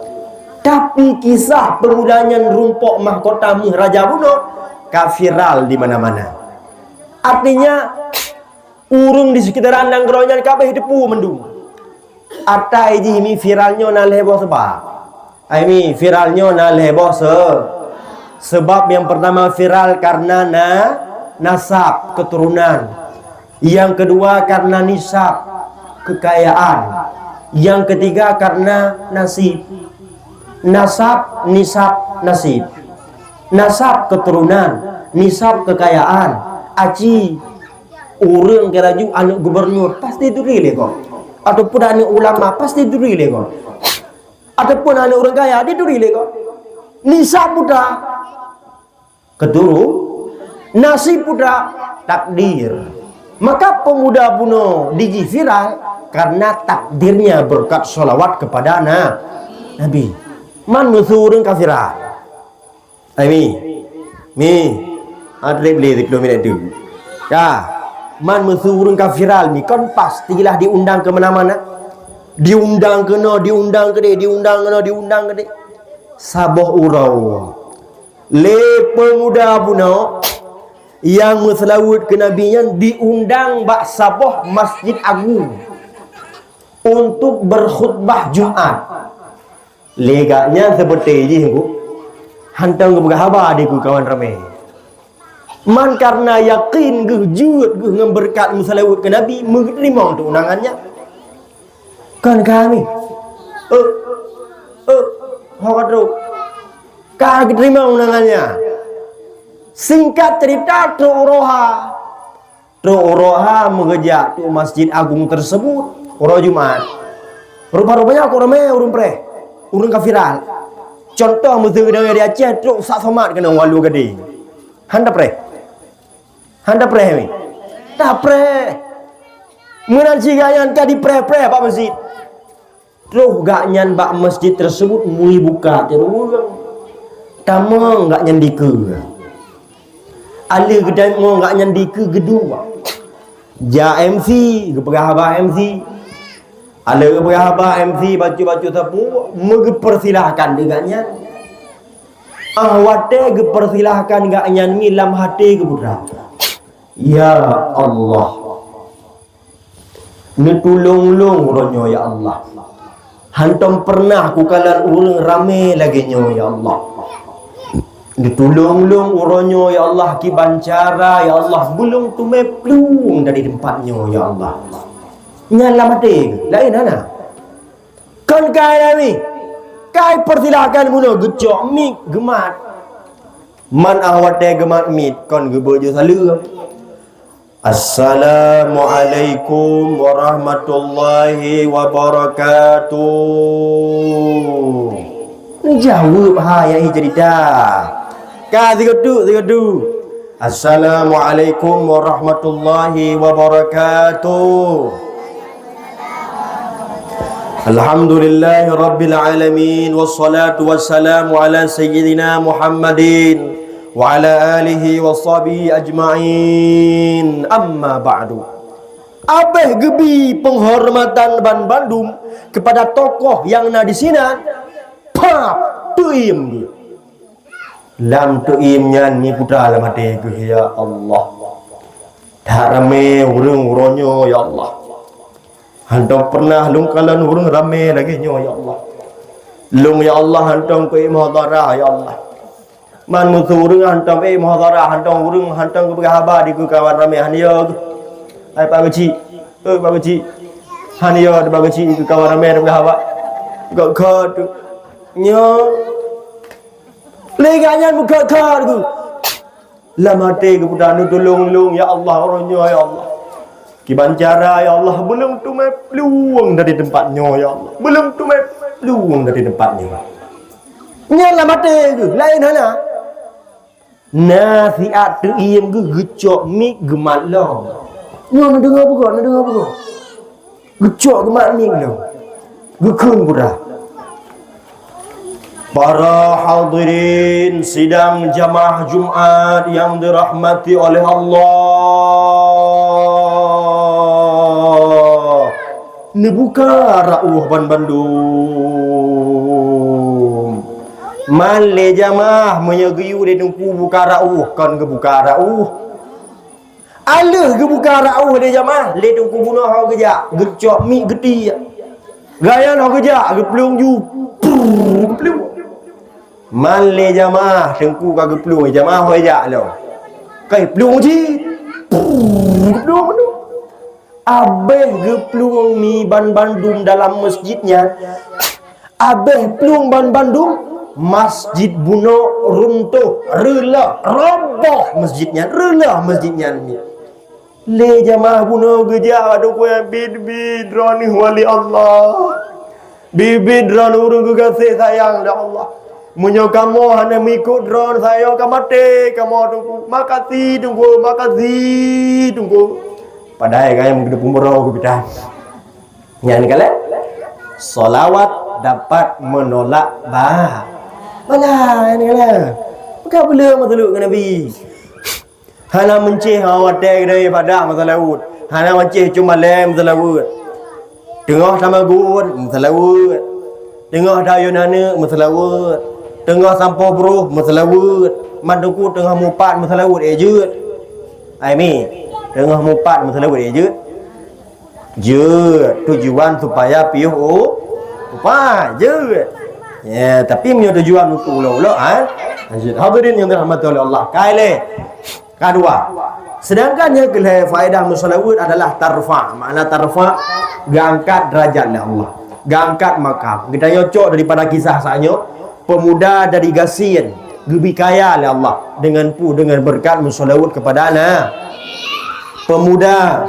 Tapi kisah peumuda nyan rumpok mahkota méuh raja bunoe ka viral di mana-mana. Artinya, ureueng di sekitaran nanggroe nyan ka abéh teupeu mandum. Atai jih mi viral nyoe na lhée boh seubab. Ai mi viral nyoe na lhée boh se-, seubab nyang peurtama viral karena na, nasab, keuturonan. Nyang keudua karena nisab, keukayaan. Nyang keutiga karena nasib. Nasab, nisab, nasib. Nasab keuturonan, nisab keukayaan. Aci, ureuëng keu laju aneuëk gubernur pasti turi lé gob. Ataupun aneuëk ulama pasti turi lé gob. Ataupun aneuëk ureuëng kaya dituri lé gob. Nisab putra. Keuturu, nasib putra, takdir. Maka pemuda bunoe dijih viral karena takdirnya berkat sholawat kepada na-, Nabi. Man meusu ureuëng ka viral. Ai mi, mi, ha treb lé siplôh minét tu. Ka, man meusu ureuëng ka viral mi kon pasti lah diundang ke mana-mana. Diundang keunoe, diundang keudeh, diundang keunoe, diundang keudeh. Saboh uroe lé peumuda bunoe nyang meuseulaweuet keu Nabi nyan diundang bak saboh masjid agung untuk berkhutbah Jumat. Lé gobnyan seubeutée jih, Bu, hantom geupeugah haba dikeue kawan ramé. Man kareuna yakin geuh jeuet geuh ngon beureukat meuseulaweuet keu Nabi, meuteurimong teuk undangan nyan. Kon ka mi? Eh, eh, ho ka trok. Ka geuteurimong undangan nyan. Singkat cerita, trok uroe ha. Trok uroe ha meugeujak trok masjid agung tersebut uroe Jumat. Rupa-rupanya kok ramé ureuëng preh, ureuëng ka viral. Contoh meuseu dayah di Aceh trok Sak Somad keunoe Walu Gadeng. Han tapreh. Han tapreh mi. Tapreh. Meunan siga nyan ka dipreh-preh bak masjid. Troh gobnyan bak masjid tersebut meubuka tiroe ureuëng. Tamong gobnyan dikeue. Aleuh geutamong gobnyan dikeue geuduek. Jak M C, geupeugah haba M C. Aleuh geupeugah haba M C bacut-bacut sapeue, meugeupeusilahkan di gobnyan. Ah watée geupeusilahkan gobnyan mi lam até geupeugah, "Ya Allah, neutulông lôn uroe nyoe, ya Allah. Hantom peureunah kukalon ureuëng ramé lagée nyoe, ya Allah. Neutulông lôn uroe nyoe, ya Allah, kiban cara, ya Allah, beulông teumé plueng dari teumpat nyoe, ya Allah." Nyan lam até, laén hana. Kon kai lagée, kai peusilahkan bunoe geucok mic geumat. Man ah watée geumat mic kon geubeuet jih saleuem. "Assalamualaikum warahmatullahi wabarakatuh." Neujaweueb ha nyang cerita. Ka sigoe tu, sigoe tu. "Assalamualaikum warahmatullahi wabarakatuh. Alhamdulillahirabbil alamin, wassalatu wassalamu ala sayyidina Muhammadin wa ala alihi wa sahbihi ajma'in. Amma ba'du." Abéh geubi penghormatan banbandum kepada tokoh nyang na di sinan, pap, teuiem geuh. Lam teuiem nyan mi putra lam até geuh, "Ya Allah, that ramé ureuëng uroe nyoe, ya Allah. Hantom peureunah lôn kalon ureuëng ramé lagée nyoe, ya Allah. Lôn, ya Allah, hantom keuieng meuhadharah, ya Allah. Man meusu ureuëng hantom, eh, meuhadharah, hantom ureuëng, hantom geupeugah haba dikeue kawan ramé, han yo geuh. Hai Pak Geuchik, eh, Pak Geuchik, han yo Pak Geuchik dikeue kawan ramé geupeugah haba." Gok-gok tu. Nyoe. Lé gobnyan meukot-kot geuh. Lam até geupeugah, "Neutulông lôn, ya Allah, uroe nyoe, ya Allah. Kiban cara, ya Allah, beulông teumé plueng dari teumpat nyoe, ya Allah. Beulông teumé plueng dari teumpat nyoe." Nyan lam até geuh, laén hana. Na siat teuiem geuh geucok mic geumat lom. Nyoe neudeungoe peue, neudeungoe peue. Geucok geumat mic lom. Geukheun peue? Para hadirin sidang jamaah Jumat yang dirahmati oleh Allah. Neubuka rauh banbandum. Man lé jamaah meunyoe geuyue lé teungku buka rauh, kon geubuka rauh. Aleuh geubuka rauh lé jamaah, lé teungku bunoe ho geujak, geucok mic geutiek. Gaya nyoe geujak, geuplueng ju. Prrr, geuplueng. Man lé jamaah teungku ka geuplueng, jamaah hôi jak lom. Kai plueng cit. Prrr, geuplueng tu. Abéh geuplueng mi ban bandum dalam masjid nyan. Abéh plueng ban bandum, masjid bunoe runtoh, reuloh, roboh masjid nyan, reuloh masjid nyan mi. Lé jamaah bunoe geujak bak teungku, "Bit-bit droeneuh wali Allah. Bit-bit droeneuh ureuëng geugaséh sayang lé Allah. Meunyoe kamoe hana meuikot droeneuh, sayoe ka maté kamoe teungku. Makasih teungku, makasih teungku." Padahai gaya meugeudeup umroh geupitan. Nyan kaleh, salawat dapat menolak ba-, bala. Nyan kaleh. Peugah bela meuteuluk ngon Nabi. Hana meuncéh, ha, watée keudroe ibadah meuseulaweuet. Hana meuncéh cuma lé meuseulaweuet. Teungoh tameugut meuseulaweuet. Teungoh tayue aneuk meuseulaweuet. Teungoh sampoe broh meuseulaweuet. Mandukut teungoh mupat meuseulaweuet, eh, jeuet. Ai mi, teungoh mupat meuseulaweuet, eh, jeuet. Jeuet, tujuan supaya piôh u-, upat, jeuet. Ya, tapi meunyoe tujuan untuk ulok-ulok, ha? Jeuet. Hadirin yang dirahmati oleh Allah. Kai lé. Kadua. Sedangkan nyang keulhée faedah meuseulaweuet adalah tarfa. Makna tarfa, geuangkat derajat lé Allah. Geuangkat makam. Geutanyoe cok daripada kisah saat nyoe, pemuda dari gasien geubri kaya lé Allah dengan pu, dengan berkat meuseulaweuet kepada na-, pemuda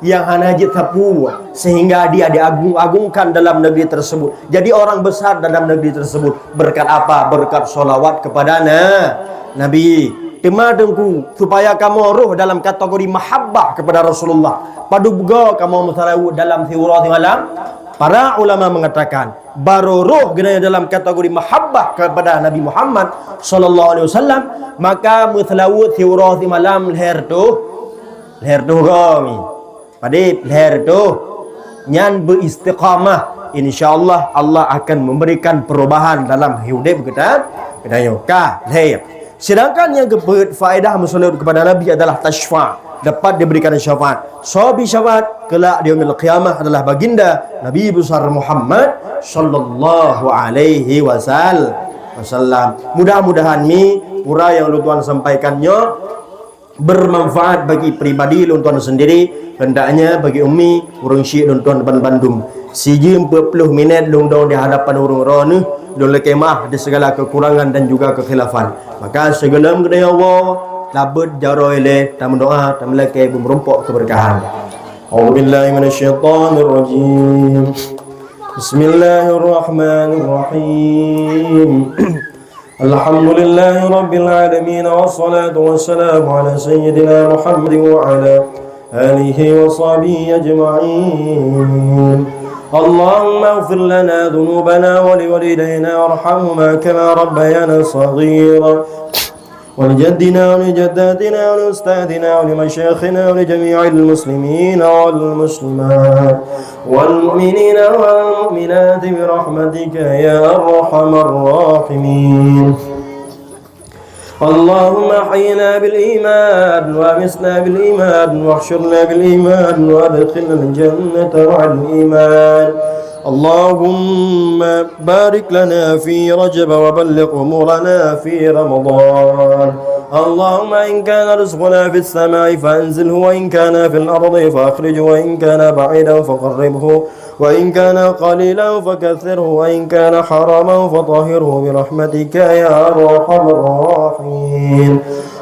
yang hana jeuet sapeue, sehingga dia diagung-agungkan dalam negeri tersebut. Jadi orang besar dalam negeri tersebut. Berkat apa? Berkat sholawat kepada na-, Nabi. Teuma teungku, supaya kamoe roh dalam kategori mahabbah kepada Rasulullah, padub goe kamoe meuseulaweuet dalam siuroe simalam? Para ulama mengatakan, baru roh geutanyoe dalam kategori mahabbah kepada Nabi Muhammad sallallahu alaihi wasallam, maka meuseulaweuet siuroe simalam lhèe reutôh, lhèe reutôh goe mi. Padub lhèe reutôh. Nyan beuistiqamah, insya Allah, Allah akan memberikan perubahan dalam udeb geuta-, geutanyoe. Ka lhèe. Sedangkan nyang keupeuet, faedah meuseulaweuet kepada Nabi adalah tasyfa', dapat diberikan syafaat. Soe bri syafaat kelak di yaumil qiyamah adalah baginda Nabi besar Muhammad sallallahu alaihi wasal-, wasallam. Mudah-mudahan mi pura nyang ulôn tuan sampaikan nyoe bermanfaat bagi pribadi lôn tuan sendiri, hendaknya bagi umi, ureuëng syik lôn tuan ban bandum. Sijeuem peuet ploh minét lôn dong di hadapan ureuëng droeneuh, lôn lakée maaf di segala kekurangan dan juga kekhilafan. Maka sigohlom geutanyoe woe, labeuet jaroe lé, tameudoá, tameulakée beumeurumpok keubeurkahan. A'udzubillahi minasyaitonirrajim. Bismillahirrahmanirrahim. Alhamdulillahi rabbil alamin, wassalatu wassalamu ala sayyidina Muhammadin wa ala alihi wa sahbihi ajma'in. Allahumma ighfir lana dhunubana wa liwalidayna warhamhuma kama rabbayana saghira. ولجدنا ولجداتنا ولأستاذنا ولمشايخنا ولجميع المسلمين والمسلمات والمؤمنين والمؤمنات برحمتك يا أرحم الراحمين. اللهم أحينا بالإيمان وأمتنا بالإيمان واحشرنا بالإيمان وأدخلنا الجنة مع الإيمان. اللهم بارك لنا في رجب وبلغ أمورنا في رمضان. اللهم إن كان رزقنا في السماء فأنزله، وإن كان في الأرض فأخرجه، وإن كان بعيدا فقربه، وإن كان قليلا فكثره، وإن كان حراما فطهره برحمتك يا أرحم الراحمين.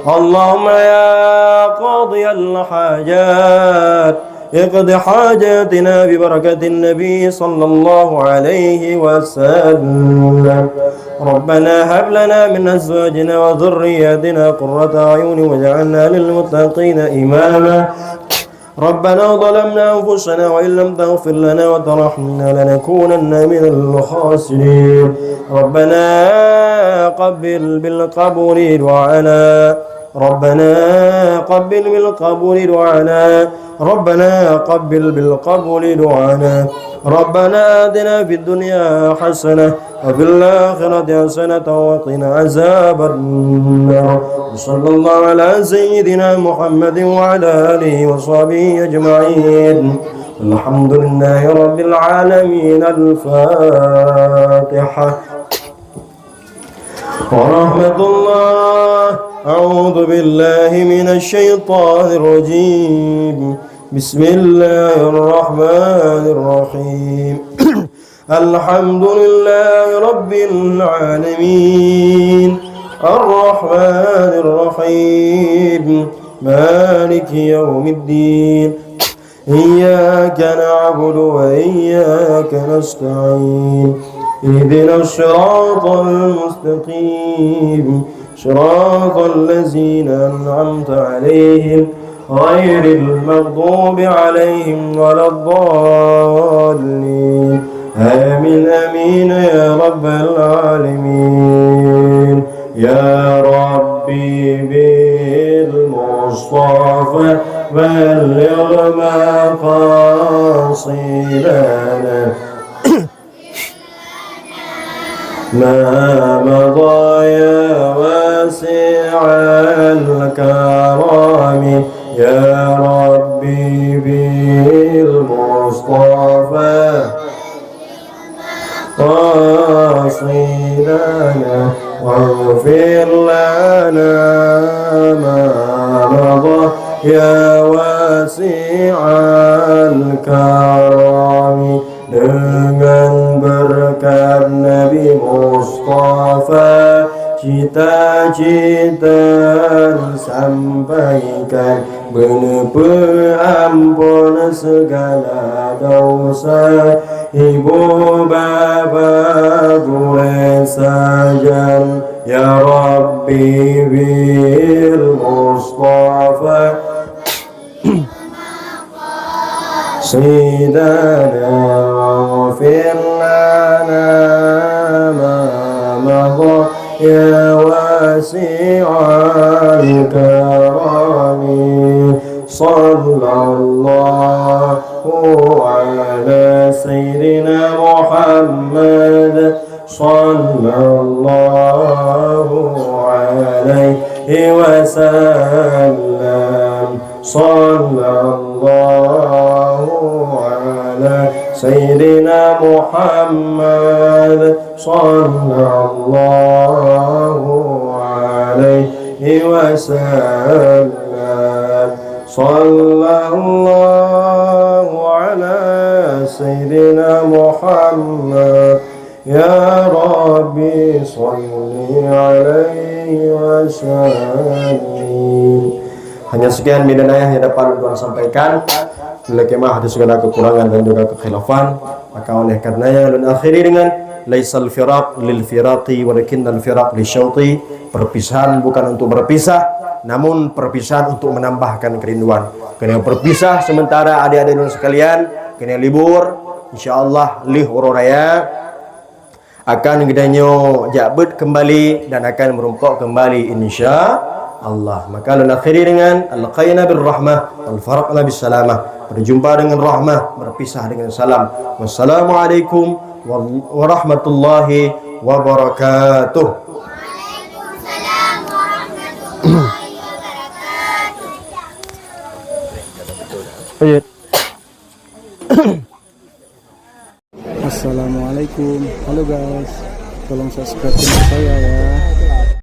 اللهم يا قاضي الحاجات، اقض حاجاتنا ببركة النبي صلى الله عليه وسلم. ربنا هب لنا من أزواجنا وذرياتنا قرة أعين واجعلنا للمتقين إماما. ربنا ظلمنا أنفسنا وإن لم تغفر لنا وترحمنا لنكونن من الخاسرين. ربنا قبل بالقبول دعانا. ربنا قبل بالقبول دعانا. ربنا قبل بالقبول دعانا. ربنا آتنا في الدنيا حسنة وفي الآخرة حسنة وقنا عذاب النار. وصلى الله على سيدنا محمد وعلى آله وصحبه أجمعين. الحمد لله رب العالمين. الفاتحة. ورحمة الله. أعوذ بالله من الشيطان الرجيم. بسم الله الرحمن الرحيم. الحمد لله رب العالمين. الرحمن الرحيم. مالك يوم الدين. إياك نعبد وإياك نستعين. اهدنا الصراط المستقيم. صراط الذين أنعمت عليهم غير المغضوب عليهم ولا الضالين. آمين، آمين يا رب العالمين. يا ربي بالمصطفى بلغ مقاصدنا ما مضى يا واسع الكرم. يا ربي بالمصطفى قصدنا واغفر لنا ما مضى يا واسع الكرم. Dengan berkat Nabi Mustafa, cita-cita sampaikan, beuneupeue ampôn segala dosa, ibu bapa gurée sajan. Ya Rabbi bil Mustafa سيدنا واغفر لنا ما مضى يا واسع الكرم. صلى الله على سيدنا محمد صلى الله عليه وسلم. صلى الله على سيدنا محمد صلى الله عليه وسلم. صلى الله على سيدنا محمد يا رب صل عليه وسلم. Hanya sekian bidang ayah yang dapat tuan sampaikan. Leukeumah atas segala kekurangan dan juga kekhilafan. Maka oleh karenanya, lôn akhiri dengan, "Laisal firaq lil firaqi, walakinnal firaq lisyauqi." Perpisahan bukan untuk berpisah, namun perpisahan untuk menambahkan kerinduan. Kena berpisah sementara adik-adik lôn sekalian, kena libur. Insya Allah, lheueh uroe raya akan geutanyoe jak beuet kembali dan akan meurumpok kembali, insya Allah. Maka lôn akhiri dengan, "Alqaina bir rahmah, wal faraqna bis salamah." Berjumpa dengan rahmah, berpisah dengan salam. Wassalamualaikum war-, warahmatullahi wabarakatuh. Assalamualaikum. Halo guys, tolong subscribe channel saya ya.